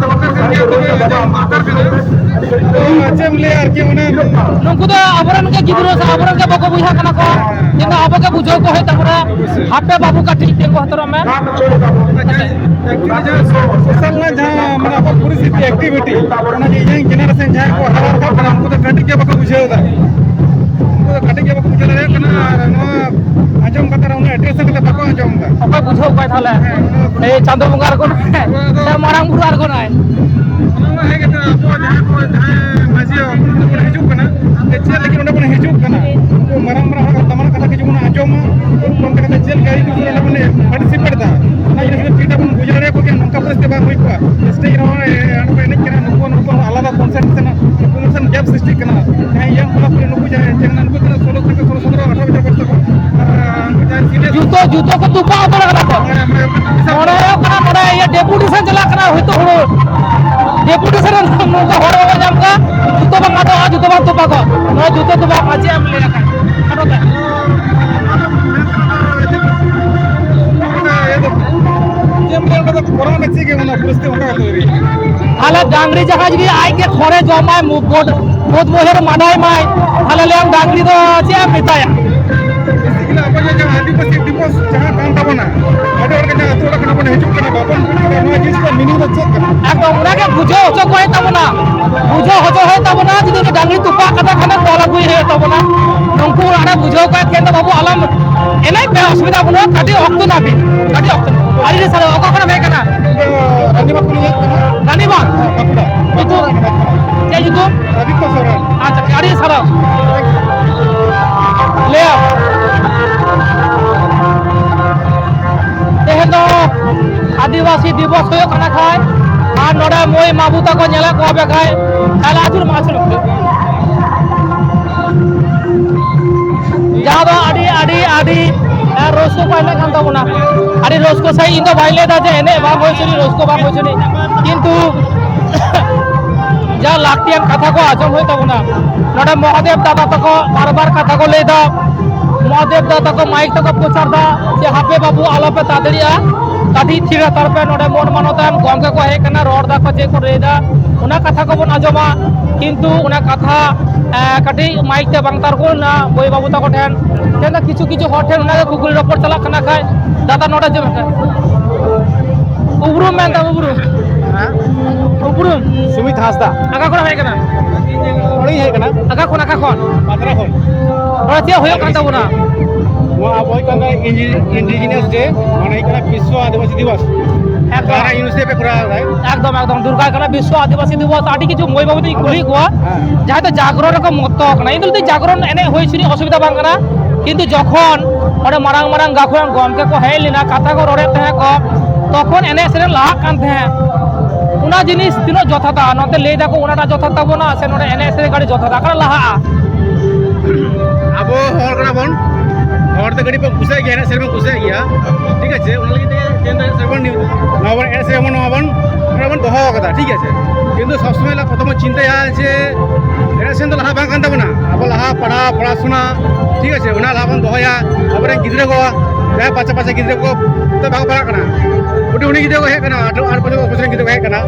ᱫᱚᱨᱠᱟᱨ ᱠᱟᱱ ᱜᱮᱭᱟ, ᱛᱚᱵᱮ ᱫᱚᱨᱠᱟᱨ ᱠᱟᱱᱟ᱾ ᱟᱫᱚ ᱪᱮᱫ ᱮᱢ ᱞᱟᱹᱭᱟ ᱟᱨᱠᱤ, ᱚᱱᱮ ᱱᱩᱠᱩ ᱫᱚ ᱟᱵᱚᱨᱮᱱ ᱜᱮ ᱜᱤᱫᱽᱨᱟᱹ ᱥᱮ ᱟᱵᱚᱨᱮᱱ ᱜᱮ ᱵᱚᱠᱚ ᱵᱚᱭᱦᱟ ᱠᱟᱱᱟ ᱠᱚ, ᱠᱤᱱᱛᱩ ᱟᱵᱚ ᱜᱮ ᱵᱩᱡᱷᱟᱹᱣ ᱠᱚ ᱦᱩᱭᱩᱜ ᱛᱟᱵᱚᱱᱟ᱾ ᱦᱟᱯᱮ ᱵᱟᱹᱵᱩ ᱠᱟᱹᱴᱤᱡ ᱛᱤᱸᱜᱩ ᱦᱟᱛᱟᱲᱚᱜ ᱢᱮ᱾ ᱟᱪᱪᱷᱟ, actually ᱡᱟᱦᱟᱸ ᱥᱳ-, ᱥᱳᱥᱟᱞ ᱨᱮᱱᱟᱜ ᱡᱟᱦᱟᱸ ᱢᱟᱱᱮ ᱟᱵᱚ ᱯᱚᱨᱤᱥᱛᱷᱤᱛᱤ, ᱮᱠᱴᱤᱵᱷᱤᱴᱤ, ᱚᱱᱟ ᱡᱮ ᱤᱭᱚᱝ ᱡᱮᱱᱟᱨᱮᱥᱚᱱ ᱡᱟᱦᱟᱸᱭ ᱠᱚ ᱦᱟᱨᱟ ᱨᱟᱠᱟᱵ ᱠᱟᱱᱟ, ᱩᱱᱠᱩ ᱫᱚ ᱠᱟᱹᱴᱤᱡ ᱜᱮ ᱵᱟᱠᱚ ᱵᱩᱡᱷᱟᱹᱣ ᱮᱫᱟ᱾ ᱩᱱᱠᱩ ᱫᱚ ᱠᱟᱹᱴᱤᱡ ᱜᱮ ᱵᱟᱠᱚ ᱵᱩᱡᱷᱟᱹᱣ ᱫᱟᱲᱮᱭᱟᱜ ᱠᱟᱱᱟ, ᱟᱨ ᱱᱚᱣᱟ ᱟᱸᱡᱚᱢ ᱠᱟᱛᱮ ᱨᱮᱦᱚᱸ ᱩᱱᱟᱹᱜ ᱮᱴᱮᱱᱥᱚᱱ ᱠᱟᱛᱮ ᱵᱟᱠᱚ ᱟᱸᱡᱚᱢ ᱮᱫᱟ᱾ ᱚᱠᱚᱭ ᱵᱩᱡᱷᱟᱹᱣ ᱠᱚᱣᱟᱭ ᱛᱟᱦᱚᱞᱮ? ᱦᱮᱸ, ᱚᱱᱟ ᱮᱭ ᱪᱟᱸᱫᱚ ᱵᱚᱸᱜᱟ ᱟᱬᱜᱚᱱᱟᱭ, ᱱᱚᱣᱟ ᱫᱚ ᱥᱮ ᱢᱟᱨᱟᱝ ᱵᱩᱨᱩ ᱟᱬᱜᱚᱱᱟᱭ? ᱚᱱᱟ ᱢᱟ ᱦᱮᱸ ᱜᱮ, ᱟᱵᱚ ᱡᱟᱦᱟᱸᱭ ᱠᱚ, ᱡᱟᱦᱟᱸᱭ ᱢᱟᱹᱡᱷᱤ ᱦᱚᱸ ᱦᱤᱡᱩᱜ ᱠᱟᱱᱟ, ᱡᱮ ᱪᱮᱫ ᱞᱟᱹᱜᱤᱫ ᱱᱚᱰᱮ ᱵᱚᱱ ᱦᱤᱡᱩᱜ ᱠᱟᱱᱟ? ᱩᱱᱠᱩ ᱢᱟᱨᱟᱝ ᱢᱟᱨᱟᱝ ᱦᱚᱲ ᱫᱟᱢᱟᱱ ᱠᱟᱛᱷᱟ ᱠᱤᱪᱷᱩ ᱵᱚᱱ ᱟᱸᱡᱚᱢᱟ, ᱩᱱᱠᱩ ᱚᱱᱛᱮ ᱠᱟᱛᱮ ᱪᱮᱫ ᱞᱮᱠᱟ ᱦᱤᱡᱩᱜ ᱠᱟᱱᱟ, ᱚᱸᱰᱮ ᱵᱚᱱ ᱯᱟᱨᱴᱤᱥᱤᱯᱮᱴ ᱮᱫᱟ᱾ ᱚᱱᱟ ᱡᱤᱱᱤᱥ ᱡᱩᱫᱤ ᱯᱷᱤᱰᱵᱮᱠ ᱵᱚᱱ ᱵᱩᱡᱷᱟᱹᱣ ᱫᱟᱲᱮᱭᱟᱠᱚ ᱠᱮᱭᱟ, ᱱᱚᱝᱠᱟ ᱯᱚᱨᱤᱥᱛᱷᱤᱛᱤ ᱵᱟᱝ ᱦᱩᱭ ᱠᱚᱜᱼᱟ᱾ ᱥᱴᱮᱡ ᱨᱮᱦᱚᱸ, ᱮ, ᱚᱸᱰᱮ ᱠᱚ ᱮᱱᱮᱡ ᱠᱟᱱᱟ, ᱱᱩᱠᱩ, ᱱᱩᱠᱩ ᱟᱞᱟᱫᱟ ᱠᱚᱱᱥᱮᱯᱴ ᱥᱮᱱᱟᱜ ᱠᱚᱢᱤᱥᱚᱱ ᱜᱮᱯ ᱥᱨᱤᱥᱴᱤᱜ ᱠᱟᱱᱟ᱾ ᱡᱟᱦᱟᱸᱭ ᱤᱭᱚᱝ ᱠᱚᱲᱟ ᱠᱩᱲᱤ ᱱᱩᱠᱩ ᱡᱟᱦᱟᱸᱭ ᱪᱮ-, ᱱᱩᱠᱩ ᱛᱤᱱᱟᱹᱜ ᱥᱳᱞᱳ ᱛᱷᱮᱠᱮ ᱥᱳᱞᱳ ᱥᱚᱛᱨᱚ ᱟᱴᱷᱟᱨᱚ ᱵᱚᱪᱷᱚᱨ ᱵᱚᱭᱚᱥ ᱛᱟᱠᱚ, ᱟᱨ, ᱟᱨ, ᱩᱱᱠᱩ ᱡᱟᱦᱟᱸᱭ ᱥᱤᱱᱤᱭᱟᱨ ᱡᱩᱛᱟᱹ, ᱡᱩᱛᱟᱹ ᱠᱚ ᱛᱚᱯᱟᱜ ᱩᱛᱟᱹᱨ ᱠᱟᱫᱟ ᱠᱚ᱾ ᱦᱮᱸ, ᱦᱮᱸ, ᱢᱚᱱᱮ ᱦᱩᱭᱩᱜ ᱠᱟᱱᱟ ᱱᱚᱰᱮ ᱤᱭᱟᱹ ᱰᱮᱯᱩᱴᱮᱥᱚᱱ ᱪᱟᱞᱟᱜ ᱠᱟᱱᱟ ᱦᱚᱭᱛᱳ ᱦᱩᱲᱩ᱾ ᱰᱮᱯᱩᱴᱮᱥᱚᱱ ᱨᱮ ᱱᱚᱝᱠᱟ ᱦᱚᱲ ᱵᱟᱵᱚᱱ ᱧᱟᱢ ᱠᱚᱣᱟ, ᱡᱩᱛᱟᱹ ᱵᱟᱝ ᱟᱫᱚᱜᱼᱟ, ᱡᱩᱛᱟᱹ ᱵᱟᱝ ᱛᱚᱯᱟᱜᱚᱜ᱾ ᱱᱚᱣᱟ ᱡᱩᱛᱟᱹ ᱛᱚᱯᱟᱜ ᱢᱟ ᱪᱮᱫ ᱮᱢ ᱞᱟᱹᱭᱟ ᱠᱷᱟᱱ? ᱠᱷᱟᱴᱚ ᱛᱮ᱾ ᱚᱸᱰᱮ ᱫᱚ ᱠᱚᱨᱟᱣ ᱨᱮᱱᱟᱜ ᱪᱮᱫ ᱜᱮ ᱵᱟᱹᱱᱩᱜᱼᱟ, ᱯᱚᱨᱤᱥᱛᱷᱤᱛᱤ ᱚᱱᱠᱟ ᱠᱟᱛᱮ ᱟᱹᱣᱨᱤ᱾ ᱛᱟᱦᱞᱮ ᱰᱟᱝᱨᱤ ᱡᱟᱦᱟᱸᱭ ᱡᱩᱫᱤ ᱟᱡ ᱜᱮ ᱠᱷᱚᱲᱮ ᱡᱚᱢᱟᱭ, ᱢᱩ-, ᱵᱟᱹᱫᱽ, ᱵᱟᱹᱫᱽ ᱵᱟᱹᱭᱦᱟᱹᱲ ᱢᱟᱰᱟᱭ ᱢᱟᱭ, ᱛᱟᱦᱞᱮ ᱞᱟᱹᱭᱟᱢ ᱰᱟᱝᱨᱤ ᱫᱚ ᱪᱮᱫ ᱮᱢ ᱢᱮᱛᱟᱭᱟ? ᱵᱮᱥᱤᱠᱟᱞᱤ ᱟᱵᱚ ᱡᱟᱦᱟᱸ ᱟᱹᱫᱤᱵᱟᱹᱥᱤ ᱫᱤᱵᱚᱥ ᱡᱟᱦᱟᱸ ᱠᱟᱱ ᱛᱟᱵᱚᱱᱟ, ᱟᱹᱰᱤ ᱦᱚᱲ ᱜᱮ ᱡᱟᱦᱟᱸ ᱟᱹᱛᱩ ᱚᱲᱟᱜ ᱠᱷᱚᱱᱟᱜ ᱵᱚᱱ ᱦᱤᱡᱩᱜ ᱠᱟᱱᱟ, ᱵᱟᱵᱚᱱ ᱵᱩᱡᱽ ᱫᱟᱲᱮᱭᱟᱜ ᱠᱟᱱᱟ ᱱᱚᱣᱟ ᱡᱤᱱᱤᱥ ᱨᱮᱭᱟᱜ meaning ᱫᱚ ᱪᱮᱫ ᱠᱟᱱᱟ᱾ ᱮᱠᱫᱚᱢ, ᱚᱱᱟᱜᱮ ᱵᱩᱡᱷᱟᱹᱣ ᱦᱚᱪᱚ ᱠᱚ ᱦᱩᱭᱩᱜ ᱛᱟᱵᱚᱱᱟ, ᱵᱩᱡᱷᱟᱹᱣ ᱦᱚᱪᱚ ᱦᱩᱭᱩᱜ ᱛᱟᱵᱚᱱᱟ᱾ ᱡᱩᱫᱤ ᱩᱱᱤ ᱰᱟᱝᱨᱤ ᱛᱚᱯᱟᱜ ᱠᱟᱛᱮ ᱠᱷᱟᱱᱮ ᱛᱚᱞ ᱟᱹᱜᱩᱭ ᱦᱩᱭᱩᱜ ᱛᱟᱵᱚᱱᱟ, ᱱᱩᱠᱩ ᱚᱲᱟᱜ ᱨᱮ ᱵᱩᱡᱷᱟᱹᱣ ᱠᱚ ᱮᱠᱮᱱ ᱫᱚ ᱵᱟᱹᱵᱩ ᱟᱞᱚᱢ ᱮᱱᱮᱡ ᱯᱮ, ᱚᱥᱩᱵᱤᱫᱷᱟ ᱵᱟᱹᱱᱩᱜᱼᱟ, ᱠᱟᱹᱴᱤᱡ ᱚᱠᱛᱚ ᱱᱟᱹᱯᱤᱛ, ᱠᱟᱹᱴᱤᱡ ᱚᱠᱛᱚ᱾ ᱟᱹᱰᱤ ᱟᱹᱰᱤ ᱥᱟᱨᱦᱟᱣ᱾ ᱚᱠᱟ ᱠᱷᱚᱱᱮᱢ ᱦᱮᱡ ᱟᱠᱟᱱᱟ? ᱤᱧ ᱫᱚ ᱨᱟᱱᱤᱵᱟᱸᱫᱷ ᱠᱷᱚᱱᱤᱧ ᱦᱮᱡ ᱟᱠᱟᱱᱟ᱾ ᱨᱟᱱᱤᱵᱟᱸᱫᱷ? ᱦᱮᱸ, ᱵᱟᱸᱠᱩᱲᱟ᱾ ᱧᱩᱛᱩᱢ? ᱪᱮᱫ ᱧᱩᱛᱩᱢ? ᱨᱟᱵᱤᱱᱫᱨᱚ ᱥᱚᱨᱮᱱ᱾ ᱟᱪᱪᱷᱟ, ᱟᱹᱰᱤ ᱥᱟᱨᱦᱟᱣ᱾ ᱞᱟᱹᱭᱟ, ᱛᱮᱦᱮᱧ ᱫᱚ ᱟᱹᱫᱤᱵᱟᱹᱥᱤ ᱫᱤᱵᱚᱥ ᱦᱩᱭᱩᱜ ᱠᱟᱱᱟ ᱠᱷᱟᱡ, ᱟᱨ ᱱᱚᱰᱮ ᱢᱟᱹᱭ ᱵᱟᱹᱵᱩ ᱛᱟᱠᱚ ᱧᱮᱞᱮᱫ ᱠᱚᱣᱟ ᱯᱮ ᱠᱷᱟᱡ, ᱛᱟᱦᱞᱮ ᱟᱹᱪᱩᱨ ᱢᱟ, ᱟᱹᱪᱩᱨ ᱢᱟ᱾ ᱡᱟᱦᱟᱸ ᱫᱚ ᱟᱹᱰᱤ, ᱟᱹᱰᱤ, ᱟᱹᱰᱤ, ᱮ, ᱨᱟᱹᱥᱠᱟᱹ ᱠᱚ ᱮᱱᱮᱡ ᱠᱟᱱ ᱛᱟᱵᱚᱱᱟ᱾ ᱟᱹᱰᱤ ᱨᱟᱹᱥᱠᱟᱹ ᱥᱟᱺᱦᱤᱡ, ᱤᱧ ᱫᱚ ᱵᱟᱹᱧ ᱞᱟᱹᱭ ᱮᱫᱟ ᱡᱮ ᱮᱱᱮᱡ ᱵᱟᱝ ᱦᱩᱭ ᱦᱚᱪᱚᱱᱤᱡ, ᱨᱟᱹᱥᱠᱟᱹ ᱵᱟᱝ ᱦᱩᱭ ᱦᱚᱪᱚᱱᱤᱡ, ᱠᱤᱱᱛᱩ ᱡᱟ ᱞᱟᱹᱠᱛᱤᱭᱟᱱ ᱠᱟᱛᱷᱟ ᱠᱚ ᱟᱸᱡᱚᱢ ᱦᱩᱭᱩᱜ ᱛᱟᱵᱚᱱᱟ᱾ ᱱᱚᱰᱮ ᱢᱚᱦᱟᱫᱮᱵ ᱫᱟᱫᱟ ᱛᱟᱠᱚ ᱵᱟᱨ ᱵᱟᱨ ᱠᱟᱛᱷᱟ ᱠᱚ ᱞᱟᱹᱭ ᱮᱫᱟ, ᱢᱚᱦᱟᱫᱮᱵ ᱫᱟᱫᱟ ᱛᱟᱠᱚ ᱢᱟᱭᱤᱠ ᱛᱮᱠᱚ ᱯᱨᱚᱪᱟᱨ ᱮᱫᱟ ᱡᱮ, "ᱦᱟᱯᱮ ᱵᱟᱹᱵᱩ, ᱟᱞᱚᱯᱮ ᱛᱟᱲᱟᱛᱟᱲᱤᱜᱼᱟ, ᱠᱟᱹᱴᱤᱡ ᱛᱷᱤᱨ ᱦᱟᱛᱟᱲ ᱯᱮ, ᱱᱚᱰᱮ ᱢᱟᱹᱱ ᱢᱟᱱᱚᱛᱟᱱ ᱜᱚᱢᱠᱮ ᱠᱚ ᱦᱮᱡ ᱟᱠᱟᱱᱟ, ᱨᱚᱲ ᱮᱫᱟ ᱠᱚ, ᱪᱮᱫ ᱠᱚ ᱞᱟᱹᱭ ᱮᱫᱟ, ᱚᱱᱟ ᱠᱟᱛᱷᱟ ᱠᱚᱵᱚᱱ ᱟᱸᱡᱚᱢᱟ᱾" ᱠᱤᱱᱛᱩ ᱚᱱᱟ ᱠᱟᱛᱷᱟ, ᱮ, ᱠᱟᱹᱴᱤᱡ ᱢᱟᱭᱤᱠ ᱛᱮ ᱵᱟᱝ ᱛᱟᱨᱠᱚ ᱞᱮᱱᱟ ᱢᱟᱹᱭ ᱵᱟᱹᱵᱩ ᱛᱟᱠᱚ ᱴᱷᱮᱱ᱾ ᱛᱮᱦᱮᱧ ᱫᱚ ᱠᱤᱪᱷᱩ ᱠᱤᱪᱷᱩ ᱦᱚᱲ ᱴᱷᱮᱱ ᱚᱱᱟᱜᱮ ᱠᱩᱠᱞᱤ ᱨᱚᱯᱚᱲ ᱪᱟᱞᱟᱜ ᱠᱟᱱᱟ ᱠᱷᱟᱡ, ᱫᱟᱫᱟ ᱱᱚᱰᱮ ᱪᱮᱫ ᱢᱤᱫᱴᱮᱱ ᱩᱯᱨᱩᱢ ᱢᱮᱱ ᱛᱟᱢ, ᱩᱯᱨᱩᱢ? ᱦᱮᱸ? ᱩᱯᱨᱩᱢ? ᱥᱩᱢᱤᱛ ᱦᱟᱸᱥᱫᱟ᱾ ᱟᱠᱟ ᱠᱷᱚᱱ ᱦᱮᱡ ᱠᱟᱱᱟ? ᱱᱚᱰᱮᱧ ᱦᱮᱡ ᱠᱟᱱᱟ᱾ ᱟᱠᱟ ᱠᱷᱚᱱ, ᱟᱠᱟ ᱠᱷᱚᱱ? ᱯᱟᱛᱨᱟ ᱠᱷᱚᱱ᱾ ᱱᱚᱰᱮ ᱪᱮᱫ ᱦᱩᱭᱩᱜ ᱠᱟᱱ ᱛᱟᱵᱚᱱᱟ? ᱱᱚᱣᱟ ᱟᱵᱚ ᱦᱩᱭᱩᱜ ᱠᱟᱱᱟ ᱤᱱᱰᱤ-, Indigenous Day, ᱢᱟᱱᱮ ᱦᱩᱭᱩᱜ ᱠᱟᱱᱟ ᱵᱤᱥᱥᱚ ᱟᱹᱫᱤᱵᱟᱹᱥᱤ ᱫᱤᱵᱚᱥ᱾ ᱮᱠᱫᱚᱢ᱾ ᱡᱟᱦᱟᱸ ᱤᱭᱩᱱᱤᱥᱮᱯᱷ ᱮ ᱠᱚᱨᱟᱣ ᱮᱫᱟᱭ᱾ ᱮᱠᱫᱚᱢ, ᱮᱠᱫᱚᱢ᱾ ᱫᱩᱨᱜᱟ ᱠᱟᱱᱟ ᱵᱤᱥᱥᱚ ᱟᱹᱫᱤᱵᱟᱹᱥᱤ ᱫᱤᱵᱚᱥ᱾ ᱟᱹᱰᱤ ᱠᱤᱪᱷᱩ ᱢᱟᱹᱭ ᱵᱟᱹᱵᱩ ᱛᱤᱧ ᱠᱩᱞᱤ ᱠᱚᱣᱟ, ᱦᱮᱸ᱾ ᱡᱟᱦᱟᱸᱭ ᱫᱚ ᱡᱟᱜᱽᱨᱚᱱ ᱨᱮᱠᱚ ᱢᱚᱛᱛᱚ ᱠᱟᱱᱟ᱾ ᱤᱧ ᱫᱚ ᱞᱟᱹᱭᱫᱟᱹᱧ ᱡᱟᱜᱽᱨᱚᱱ ᱮᱱᱮᱡ ᱦᱩᱭ ᱦᱚᱪᱚᱱᱤᱡ, ᱚᱥᱩᱵᱤᱫᱷᱟ ᱵᱟᱝ ᱠᱟᱱᱟ, ᱠᱤᱱᱛᱩ ᱡᱚᱠᱷᱚᱱ ᱚᱸᱰᱮ ᱢᱟᱨᱟᱝ ᱢᱟᱨᱟᱝ ᱜᱟᱹᱠᱷᱩᱲᱟᱱ ᱜᱚᱢᱠᱮ ᱠᱚ ᱦᱮᱡ ᱞᱮᱱᱟ, ᱠᱟᱛᱷᱟ ᱠᱚ ᱨᱚᱲᱮᱫ ᱛᱟᱦᱮᱸ ᱠᱚ, ᱛᱚᱠᱷᱚᱱ ᱮᱱᱮᱡ ᱥᱮᱨᱮᱧ ᱞᱟᱦᱟᱜ ᱠᱟᱱ ᱛᱟᱦᱮᱸᱫ᱾ ᱚᱱᱟ ᱡᱤᱱᱤᱥ ᱛᱤᱱᱟᱹᱜ ᱡᱚᱛᱷᱟᱛᱟ? ᱱᱚᱛᱮ ᱞᱟᱹᱭ ᱫᱟᱠᱚ ᱚᱱᱟᱴᱟᱜ ᱡᱚᱛᱷᱟᱛ ᱛᱟᱵᱚᱱᱟ, ᱥᱮ ᱱᱚᱰᱮ ᱮᱱᱮᱡ ᱥᱮᱨᱮᱧ ᱠᱟᱹᱴᱤᱡ ᱡᱚᱛᱷᱟᱛᱟ? ᱚᱠᱟᱴᱟᱜ ᱞᱟᱦᱟᱜᱼᱟ? ᱟᱵᱚ ᱦᱚᱲ ᱠᱟᱱᱟ ᱵᱚᱱ, ᱦᱚᱲ ᱫᱚ ᱠᱟᱹᱴᱤᱡ ᱵᱚᱱ ᱠᱩᱥᱤᱭᱟᱜ ᱜᱮᱭᱟ, ᱮᱱᱮᱡ ᱥᱮᱨᱮᱧ ᱵᱚᱱ ᱠᱩᱥᱤᱭᱟᱜ ᱜᱮᱭᱟ, ᱴᱷᱤᱠ ᱟᱪᱷᱮ? ᱚᱱᱟ ᱞᱟᱹᱜᱤᱫ ᱛᱮ ᱛᱮᱦᱮᱧ ᱫᱚ ᱮᱱᱮᱡ ᱥᱮᱨᱮᱧ ᱵᱚᱱ ᱱᱤᱭᱩ-, ᱱᱚᱣᱟ ᱵᱚᱱ ᱮᱱᱮᱡ ᱥᱮᱨᱮᱧ ᱵᱚᱱ, ᱱᱚᱣᱟ ᱵᱚᱱ, ᱱᱚᱰᱮ ᱵᱚᱱ ᱫᱚᱦᱚ ᱟᱠᱟᱫᱟ, ᱴᱷᱤᱠ ᱟᱪᱷᱮ? ᱠᱤᱱᱛᱩ ᱥᱚᱵᱽ ᱥᱚᱢᱚᱭ ᱞᱟ-, ᱯᱨᱚᱛᱷᱚᱢ ᱵᱚᱱ ᱪᱤᱱᱛᱟᱹᱭᱟ ᱡᱮ ᱮᱱᱮᱡ ᱥᱮᱨᱮᱧ ᱫᱚ ᱞᱟᱦᱟ ᱵᱟᱝ ᱠᱟᱱ ᱛᱟᱵᱚᱱᱟ, ᱟᱵᱚ ᱞᱟᱦᱟ ᱯᱟᱲᱦᱟᱣ, ᱯᱚᱲᱟᱥᱩᱱᱟ, ᱴᱷᱤᱠ ᱟᱪᱷᱮ? ᱚᱱᱟ ᱞᱟᱦᱟ ᱵᱚᱱ ᱫᱚᱦᱚᱭᱟ, ᱟᱵᱚᱨᱮᱱ ᱜᱤᱫᱽᱨᱟᱹ ᱠᱚ ᱡᱟᱦᱟᱸᱭ ᱯᱟᱪᱷᱟ ᱯᱟᱪᱷᱟ ᱜᱤᱫᱽᱨᱟᱹ ᱠᱚ ᱱᱤᱛᱚᱜ ᱵᱟᱠᱚ ᱯᱟᱲᱦᱟᱜ ᱠᱟᱱᱟ, ᱦᱩᱰᱤᱧ ᱦᱩᱰᱤᱧ ᱜᱤᱫᱽᱨᱟᱹ ᱠᱚ ᱦᱮᱡ ᱠᱟᱱᱟ, ᱟᱴᱷᱨᱚ ᱟᱴ ᱵᱚᱪᱷᱚᱨ ᱵᱚᱪᱷᱚᱨ ᱨᱮᱱ ᱜᱤᱫᱽᱨᱟᱹ ᱠᱚ ᱦᱮᱡ ᱠᱟᱱᱟ,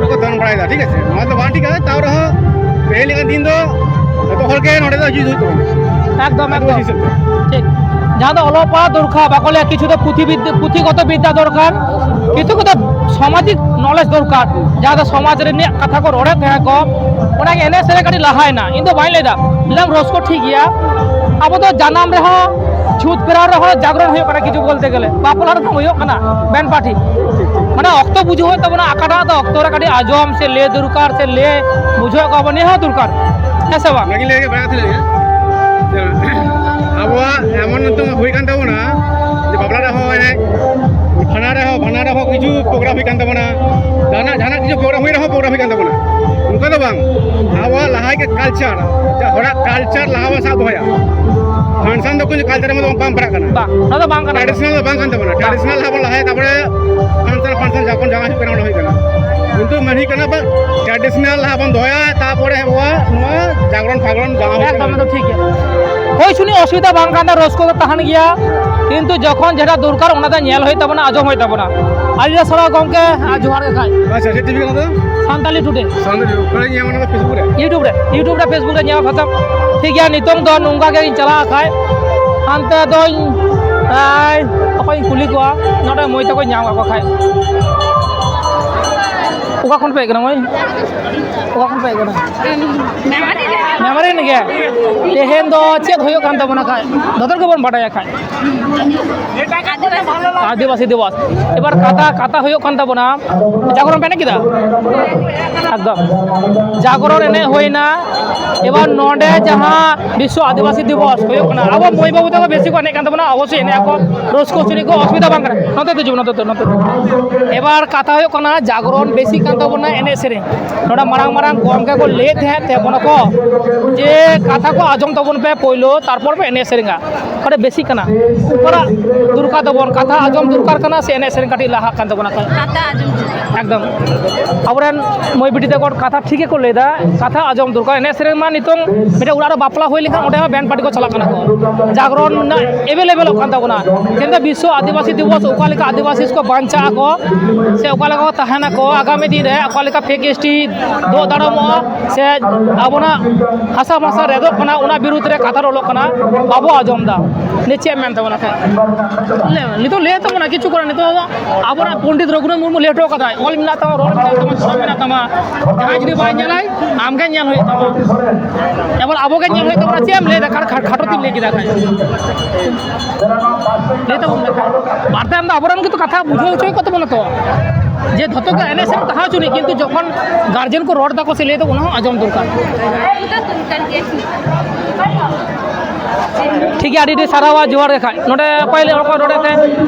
ᱩᱱᱠᱩ ᱠᱚ ᱫᱚᱱ ᱵᱟᱲᱟᱭᱮᱫᱟ, ᱴᱷᱤᱠ ᱟᱪᱷᱮ? ᱱᱚᱣᱟ ᱫᱚ ᱵᱟᱝ ᱴᱷᱤᱠᱟ᱾ ᱛᱟᱣ ᱨᱮᱦᱚᱸ ᱛᱮᱦᱮᱧ ᱞᱮᱠᱟᱱ ᱫᱤᱱ ᱫᱚ ᱡᱚᱛᱚ ᱦᱚᱲ ᱜᱮ ᱱᱚᱰᱮ ᱫᱚ ᱦᱤᱡᱩᱜ ᱦᱩᱭᱩᱜ ᱛᱟᱵᱚᱱᱟ᱾ ᱮᱠᱫᱚᱢ, ᱮᱠᱫᱚᱢ᱾ ᱴᱷᱤᱠ᱾ ᱡᱟᱦᱟᱸ ᱫᱚ ᱚᱞᱚᱜ ᱯᱟᱲᱦᱟᱜ ᱫᱚᱨᱠᱟᱨ, ᱵᱟᱠᱚ ᱞᱟᱹᱭᱟ ᱠᱤᱪᱷᱩ ᱫᱚ ᱯᱩᱛᱷᱤ ᱵᱤᱫᱽᱫᱟᱹ, ᱯᱩᱛᱷᱤᱜᱚᱛᱚ ᱵᱤᱫᱽᱫᱟ ᱫᱚᱨᱠᱟᱨ, ᱠᱤᱪᱷᱩ ᱠᱚᱫᱚ ᱥᱟᱢᱟᱡᱤᱠ ᱱᱚᱞᱮᱡᱽ ᱫᱚᱨᱠᱟᱨ, ᱡᱟᱦᱟᱸ ᱫᱚ ᱥᱚᱢᱟᱡᱽ ᱨᱮᱱᱟᱜ ᱠᱟᱛᱷᱟ ᱠᱚ ᱨᱚᱲᱮᱫ ᱛᱟᱦᱮᱸ ᱠᱚ, ᱚᱱᱟᱜᱮ ᱮᱱᱮᱡ ᱥᱮᱨᱮᱧ ᱠᱟᱹᱴᱤᱡ ᱞᱟᱦᱟᱭᱮᱱᱟ᱾ ᱤᱧ ᱫᱚ ᱵᱟᱹᱧ ᱞᱟᱹᱭᱫᱟ, ᱞᱟᱹᱭᱫᱟᱢ ᱨᱟᱹᱥᱠᱟᱹ ᱴᱷᱤᱠ ᱜᱮᱭᱟ, ᱟᱵᱚ ᱫᱚ ᱡᱟᱱᱟᱢ ᱨᱮᱦᱚᱸ, ᱪᱷᱩᱛ ᱯᱷᱮᱨᱟᱣ ᱨᱮᱦᱚᱸ ᱡᱟᱜᱽᱨᱚᱱ ᱦᱩᱭᱩᱜ ᱠᱟᱱᱟ, ᱠᱤᱪᱷᱩ ᱵᱚᱞᱛᱮ ᱜᱮᱞᱮ ᱵᱟᱯᱞᱟ ᱨᱮᱦᱚᱸ ᱦᱩᱭᱩᱜ ᱠᱟᱱᱟ ᱵᱮᱱ ᱯᱟᱨᱴᱤ᱾ ᱢᱟᱱᱮ ᱚᱠᱛᱚ ᱵᱩᱡᱷᱟᱹᱣ ᱦᱩᱭᱩᱜ ᱛᱟᱵᱚᱱᱟ, ᱚᱠᱟᱴᱟᱜ ᱫᱚ ᱚᱠᱛᱚ ᱨᱮ ᱠᱟᱹᱴᱤᱡ ᱟᱸᱡᱚᱢ ᱥᱮ ᱞᱟᱹᱭ ᱫᱚᱨᱠᱟᱨ ᱥᱮ ᱞᱟᱹᱭ ᱵᱩᱡᱷᱟᱹᱣ ᱠᱚᱣᱟ ᱵᱚᱱ, ᱱᱤᱭᱟᱹ ᱦᱚᱸ ᱫᱚᱨᱠᱟᱨ, ᱦᱮᱸ ᱥᱮ ᱵᱟᱝ? ᱚᱱᱟᱜᱤᱧ ᱞᱟᱹᱭ ᱵᱟᱲᱟ ᱠᱟᱛᱷᱟ ᱞᱟᱹᱭᱟ ᱡᱮ ᱟᱵᱚᱣᱟᱜ ᱮᱢᱚᱱ ᱱᱤᱛᱚᱜ ᱦᱩᱭ ᱠᱟᱱ ᱛᱟᱵᱚᱱᱟ ᱡᱮ ᱵᱟᱯᱞᱟ ᱨᱮᱦᱚᱸ ᱮᱱᱮᱡ, ᱵᱷᱟᱸᱰᱟᱱ ᱨᱮᱦᱚᱸ, ᱵᱷᱟᱸᱰᱟᱱ ᱨᱮᱦᱚᱸ ᱠᱤᱪᱷᱩ ᱯᱨᱳᱜᱨᱟᱢ ᱦᱩᱭ ᱠᱟᱱ ᱛᱟᱵᱚᱱᱟ, ᱡᱟᱦᱟᱱᱟᱜ, ᱡᱟᱦᱟᱱᱟᱜ ᱠᱤᱪᱷᱩ ᱯᱨᱳᱜᱨᱟᱢ ᱦᱩᱭ ᱨᱮᱦᱚᱸ ᱯᱨᱳᱜᱨᱟᱢ ᱦᱩᱭ ᱠᱟᱱ ᱛᱟᱵᱚᱱᱟ᱾ ᱚᱱᱠᱟ ᱫᱚ ᱵᱟᱝ, ᱟᱵᱚᱣᱟᱜ ᱞᱟᱦᱟ ᱜᱮ ᱠᱟᱞᱪᱟᱨ, ᱦᱚᱲᱟᱜ ᱠᱟᱞᱪᱟᱨ ᱞᱟᱦᱟ ᱵᱚᱱ ᱥᱟᱵ ᱫᱚᱦᱚᱭᱟ᱾ ᱯᱷᱟᱱᱥᱚᱱ ᱫᱚ ᱠᱳᱱᱳ ᱠᱟᱞᱪᱟᱨ ᱢᱚᱫᱽᱫᱷᱮ ᱵᱟᱝ ᱯᱟᱲᱟᱜ ᱠᱟᱱᱟ᱾ ᱵᱟᱝ, ᱚᱱᱟ ᱫᱚ ᱵᱟᱝ ᱠᱟᱱᱟ᱾ ᱴᱨᱟᱰᱤᱥᱚᱱᱟᱞ ᱫᱚ ᱵᱟᱝ ᱠᱟᱱ ᱛᱟᱵᱚᱱᱟ᱾ ᱴᱨᱟᱰᱤᱥᱚᱱᱟᱞ ᱞᱟᱦᱟ ᱵᱚᱱ ᱞᱟᱦᱟᱭᱟ, ᱛᱟᱨᱯᱚᱨᱮ ᱯᱷᱟᱱᱥᱚᱱ, ᱯᱷᱟᱱᱥᱚᱱ ᱡᱚᱠᱷᱚᱱ ᱡᱟᱦᱟᱸ ᱦᱩᱭᱩᱜ ᱠᱟᱱᱟ, ᱚᱱᱟ ᱦᱩᱭᱩᱜ ᱠᱟᱱᱟ᱾ ᱠᱤᱱᱛᱩ ᱢᱮᱱ ᱦᱩᱭᱩᱜ ᱠᱟᱱᱟ, ᱵᱟ, ᱴᱨᱟᱰᱤᱥᱚᱱᱟᱞ ᱞᱟᱦᱟ ᱵᱚᱱ ᱫᱚᱦᱚᱭᱟ, ᱛᱟᱨᱯᱚᱨᱮ ᱟᱵᱚᱣᱟᱜ ᱱᱚᱣᱟ ᱡᱟᱜᱽᱨᱚᱱ ᱯᱷᱟᱜᱽᱨᱚᱱ ᱡᱟᱦᱟᱸ ᱦᱩᱭᱩᱜ ᱮᱠᱫᱚᱢ, ᱠᱟᱱᱟ᱾ ᱮᱠᱫᱚᱢ ᱴᱷᱤᱠ ᱜᱮᱭᱟ᱾ ᱦᱳᱭ, ᱥᱩᱱᱤ ᱚᱥᱩᱵᱤᱫᱷᱟ ᱵᱟᱝ ᱠᱟᱱ ᱛᱟᱭᱟ, ᱨᱟᱹᱥᱠᱟᱹ ᱫᱚ ᱛᱟᱦᱮᱱ ᱜᱮᱭᱟ, ᱠᱤᱱᱛᱩ ᱡᱚᱠᱷᱚᱱ ᱡᱮᱴᱟ ᱫᱚᱨᱠᱟᱨ, ᱚᱱᱟ ᱫᱚ ᱧᱮᱞ ᱦᱩᱭᱩᱜ ᱛᱟᱵᱚᱱᱟ, ᱟᱸᱡᱚᱢ ᱦᱩᱭᱩᱜ ᱛᱟᱵᱚᱱᱟ᱾ ᱟᱹᱰᱤ ᱥᱟᱨᱦᱟᱣ ᱜᱚᱢᱠᱮ, ᱟᱨ ᱡᱚᱦᱟᱨ ᱜᱮ ᱠᱷᱟᱡ᱾ ᱟᱪᱪᱷᱟ, ᱪᱮᱫ ᱴᱤᱵᱷᱤ ᱠᱟᱱᱟ ᱛᱚ? ᱥᱟᱱᱛᱟᱞᱤ ᱴᱩᱰᱮ᱾ ᱥᱟᱱᱛᱟᱞᱤ ᱴᱩᱰᱮ᱾ ᱚᱠᱟᱨᱮ ᱧᱟᱢᱟ ᱚᱱᱟ ᱫᱚ? Facebook ᱨᱮ? YouTube ᱨᱮ, YouTube ᱨᱮ, Facebook ᱨᱮ ᱧᱟᱢᱟ ᱠᱷᱟᱛᱟᱢ᱾ ᱴᱷᱤᱠ ᱜᱮᱭᱟ, ᱱᱤᱛᱚᱝ ᱫᱚ ᱱᱚᱝᱠᱟ ᱜᱮ ᱤᱧ ᱪᱟᱞᱟᱜᱼᱟ ᱠᱷᱟᱡ᱾ ᱦᱟᱱᱛᱮ ᱫᱚᱧ, ᱟᱭ, ᱚᱠᱚᱭᱤᱧ ᱠᱩᱞᱤ ᱠᱚᱣᱟ, ᱱᱚᱰᱮ ᱢᱟᱹᱭ ᱛᱟᱠᱚᱧ ᱧᱟᱢ ᱠᱟᱜ ᱠᱚ ᱠᱷᱟᱡ᱾ ᱚᱠᱟ ᱠᱷᱚᱱ ᱯᱮ ᱦᱮᱡ ᱠᱟᱱᱟ ᱢᱟᱹᱭ? ᱚᱠᱟ ᱠᱷᱚᱱ ᱯᱮ ᱦᱮᱡ ᱠᱟᱱᱟ? ᱢᱮᱢᱟᱨᱤ ᱨᱮᱱ ᱜᱮ᱾ ᱛᱮᱦᱮᱧ ᱫᱚ ᱪᱮᱫ ᱦᱩᱭᱩᱜ ᱠᱟᱱ ᱛᱟᱵᱚᱱᱟ ᱠᱷᱟᱡ? ᱡᱚᱛᱚ ᱜᱮᱵᱚᱱ ᱵᱟᱰᱟᱭᱟ ᱠᱷᱟᱡ᱾ ᱟᱹᱫᱤᱵᱟᱹᱥᱤ ᱫᱤᱵᱚᱥ᱾ ᱮᱵᱟᱨ ᱠᱟᱛᱷᱟ, ᱠᱟᱛᱷᱟ ᱦᱩᱭᱩᱜ ᱠᱟᱱ ᱛᱟᱵᱚᱱᱟ, ᱡᱟᱜᱚᱨᱚᱱ ᱯᱮ ᱮᱱᱮᱡ ᱠᱮᱫᱟ? ᱮᱠᱫᱚᱢ᱾ ᱡᱟᱜᱚᱨᱚᱱ ᱮᱱᱮᱡ ᱦᱩᱭᱱᱟ᱾ ᱮᱵᱟᱨ ᱱᱚᱰᱮ ᱡᱟᱦᱟᱸ ᱵᱤᱥᱥᱚ ᱟᱹᱫᱤᱵᱟᱹᱥᱤ ᱫᱤᱵᱚᱥ ᱦᱩᱭᱩᱜ ᱠᱟᱱᱟ, ᱟᱵᱚ ᱢᱟᱹᱭ ᱵᱟᱹᱵᱩ ᱛᱟᱠᱚ ᱵᱮᱥᱤ ᱠᱚ ᱮᱱᱮᱡ ᱠᱟᱱ ᱛᱟᱵᱚᱱᱟ, ᱚᱵᱚᱥᱥᱳᱭ ᱮᱱᱮᱡ ᱟᱠᱚ, ᱨᱟᱹᱥᱠᱟᱹ ᱦᱚᱪᱚ ᱠᱚ, ᱚᱥᱩᱵᱤᱫᱷᱟ ᱵᱟᱝ ᱠᱟᱱᱟ᱾ ᱱᱚᱛᱮ ᱫᱮᱡᱚᱜ ᱢᱮ, ᱱᱚᱛᱮ ᱫᱮᱡᱚᱜ, ᱱᱚᱛᱮ ᱫᱮᱡᱚᱜ᱾ ᱮᱵᱟᱨ ᱠᱟᱛᱷᱟ ᱦᱩᱭᱩᱜ ᱠᱟᱱᱟ, ᱡᱟᱜᱚᱨᱚᱱ ᱵᱮᱥᱤ ᱠᱟᱱ ᱛᱟᱵᱚᱱᱟ ᱮᱱᱮᱡ ᱥᱮᱨᱮᱧ᱾ ᱱᱚᱰᱮ ᱢᱟᱨᱟᱝ ᱢᱟᱨᱟᱝ ᱜᱚᱢᱠᱮ ᱠᱚ ᱞᱟᱹᱭᱮᱫ ᱛᱟᱦᱮᱸᱫ ᱛᱟᱵᱚᱱᱟᱠᱚ ᱡᱮ ᱮ, ᱠᱟᱛᱷᱟ ᱠᱚ ᱟᱸᱡᱚᱢ ᱛᱟᱵᱚᱱ ᱯᱮ ᱯᱳᱭᱞᱳ, ᱛᱟᱨᱯᱚᱨ ᱯᱮ ᱮᱱᱮᱡ ᱥᱮᱨᱮᱧᱟ᱾ ᱚᱸᱰᱮ ᱵᱮᱥᱤᱜ ᱠᱟᱱᱟ᱾ ᱚᱠᱟᱴᱟᱜ ᱫᱚᱨᱠᱟᱨ ᱛᱟᱵᱚᱱ, ᱠᱟᱛᱷᱟ ᱟᱸᱡᱚᱢ ᱫᱚᱨᱠᱟᱨ ᱠᱟᱱᱟ ᱥᱮ ᱮᱱᱮᱡ ᱥᱮᱨᱮᱧ ᱠᱟᱹᱴᱤᱡ ᱞᱟᱦᱟᱜ ᱠᱟᱱ ᱛᱟᱵᱚᱱᱟ? ᱠᱟᱛᱷᱟ ᱟᱸᱡᱚᱢ ᱫᱚᱨᱠᱟᱨ᱾ ᱮᱠᱫᱚᱢ᱾ ᱟᱵᱚᱨᱮᱱ ᱢᱟᱹᱭ ᱵᱤᱴᱤ ᱛᱟᱠᱚ ᱠᱟᱛᱷᱟ ᱴᱷᱤᱠ ᱜᱮᱠᱚ ᱞᱟᱹᱭᱫᱟ, ᱠᱟᱛᱷᱟ ᱟᱸᱡᱚᱢ ᱫᱚᱨᱠᱟᱨ᱾ ᱮᱱᱮᱡ ᱥᱮᱨᱮᱧ ᱢᱟ ᱱᱤᱛᱚᱝ ᱢᱤᱫᱴᱮᱱ ᱚᱲᱟᱜ ᱨᱮ ᱵᱟᱯᱞᱟ ᱦᱩᱭ ᱞᱮᱱᱠᱷᱟᱱ ᱚᱸᱰᱮ ᱦᱚᱸ ᱵᱮᱱᱰ ᱯᱟᱨᱴᱤ ᱠᱚ ᱪᱟᱞᱟᱜ ᱠᱟᱱᱟ ᱠᱚ, ᱡᱟᱜᱽᱨᱚᱱ ᱨᱮᱱᱟᱜ ᱮᱵᱮᱞᱮᱵᱮᱞᱚᱜ ᱠᱟᱱ ᱛᱟᱵᱚᱱᱟ᱾ ᱠᱤᱱᱛᱩ ᱵᱤᱥᱥᱚ ᱟᱹᱫᱤᱵᱟᱹᱥᱤ ᱫᱤᱵᱚᱥ ᱚᱠᱟ ᱞᱮᱠᱟ ᱟᱹᱫᱤᱵᱟᱹᱥᱤ ᱠᱚ ᱵᱟᱧᱪᱟᱜ ᱟᱠᱚ ᱥᱮ ᱚᱠᱟ ᱞᱮᱠᱟ ᱠᱚ ᱛᱟᱦᱮᱱᱟᱠᱚ, ᱟᱜᱟᱢᱤ ᱫᱤᱱ ᱨᱮ ᱚᱠᱟ ᱞᱮᱠᱟ ᱯᱷᱮᱠ ᱮᱥ ᱴᱤ ᱫᱚ ᱫᱟᱲᱟᱢᱚᱜᱼᱟ ᱥᱮ ᱟᱵᱚᱱᱟᱜ ᱦᱟᱥᱟ ᱵᱷᱟᱥᱟ ᱨᱮᱫᱚᱜ ᱠᱟᱱᱟ, ᱚᱱᱟ ᱵᱤᱨᱩᱫᱽ ᱨᱮ ᱠᱟᱛᱷᱟ ᱨᱚᱲᱚᱜ ᱠᱟᱱᱟ, ᱵᱟᱵᱚ ᱟᱸᱡᱚᱢ ᱮᱫᱟ᱾ ᱱᱤᱭᱟᱹ ᱪᱮᱫ ᱮᱢ ᱢᱮᱱ ᱛᱟᱵᱚᱱᱟ ᱠᱷᱟᱡ? ᱞᱟᱹᱭ ᱢᱮ, ᱱᱤᱛᱚᱜ ᱞᱟᱹᱭ ᱛᱟᱵᱚᱱᱟ ᱠᱤᱪᱷᱩ ᱠᱚᱨᱮ, ᱱᱤᱛᱚᱜ ᱫᱚ ᱟᱵᱚᱱᱟᱜ ᱯᱚᱱᱰᱤᱛ ᱨᱚᱜᱷᱩᱱᱟᱛᱷ ᱢᱩᱨᱢᱩ ᱞᱟᱹᱭ ᱦᱚᱴᱚ ᱠᱟᱫᱟᱭ, ᱚᱞ ᱢᱮᱱᱟᱜ ᱛᱟᱢᱟ, ᱨᱚᱲ ᱢᱮᱱᱟᱜ ᱛᱟᱢᱟ, ᱫᱷᱚᱨᱚᱢ ᱢᱮᱱᱟᱜ ᱛᱟᱢᱟ, ᱡᱟᱦᱟᱸᱭ ᱡᱩᱫᱤ ᱵᱟᱭ ᱧᱮᱞᱟᱭ, ᱟᱢ ᱜᱮ ᱧᱮᱞ ᱦᱩᱭᱩᱜ ᱛᱟᱢᱟ᱾ ᱮᱵᱟᱨ ᱟᱵᱚ ᱜᱮ ᱧᱮᱞ ᱦᱩᱭᱩᱜ ᱛᱟᱵᱚᱱᱟ, ᱪᱮᱫ ᱮᱢ ᱞᱟᱹᱭ ᱫᱟ, ᱠᱷᱟᱴ-, ᱠᱷᱟᱴ-, ᱠᱷᱟᱴᱚ ᱛᱮᱢ ᱞᱟᱹᱭ ᱠᱮᱫᱟ ᱠᱷᱟᱡ᱾ ᱞᱟᱹᱭ ᱛᱟᱵᱚᱱ ᱢᱮ ᱠᱷᱟᱡ᱾ ᱵᱟᱨᱛᱮ ᱟᱢ ᱫᱚ ᱟᱵᱚᱨᱮᱱ ᱜᱮᱛᱚ ᱠᱟᱛᱷᱟ ᱵᱩᱡᱷᱟᱹᱣ ᱦᱚᱪᱚᱭ ᱠᱚ ᱛᱟᱵᱚᱱᱟ ᱛᱚ, ᱡᱮ ᱡᱷᱚᱛᱚ ᱜᱮ ᱮᱱᱮᱡ ᱥᱮᱨᱮᱧ ᱛᱟᱦᱮᱸ ᱦᱚᱪᱚ ᱱᱤᱡ, ᱠᱤᱱᱛᱩ ᱡᱚᱠᱷᱚᱱ ᱜᱟᱨᱡᱮᱱ ᱠᱚ ᱨᱚᱲ ᱫᱟᱠᱚ ᱥᱮ ᱞᱟᱹᱭ ᱫᱟᱠᱚ, ᱚᱱᱟ ᱦᱚᱸ ᱟᱸᱡᱚᱢ ᱫᱚᱨᱠᱟᱨ᱾ ᱴᱷᱤᱠ ᱜᱮᱭᱟ, ᱟᱹᱰᱤ ᱟᱹᱰᱤ ᱥᱟᱨᱦᱟᱣᱟ, ᱡᱚᱦᱟᱨ ᱜᱮ ᱠᱷᱟᱡ᱾ ᱱᱚᱰᱮ ᱚᱠᱚᱭ ᱞᱟᱹᱭ, ᱚᱠᱚᱭ ᱨᱚᱲᱮᱫ ᱛᱮ?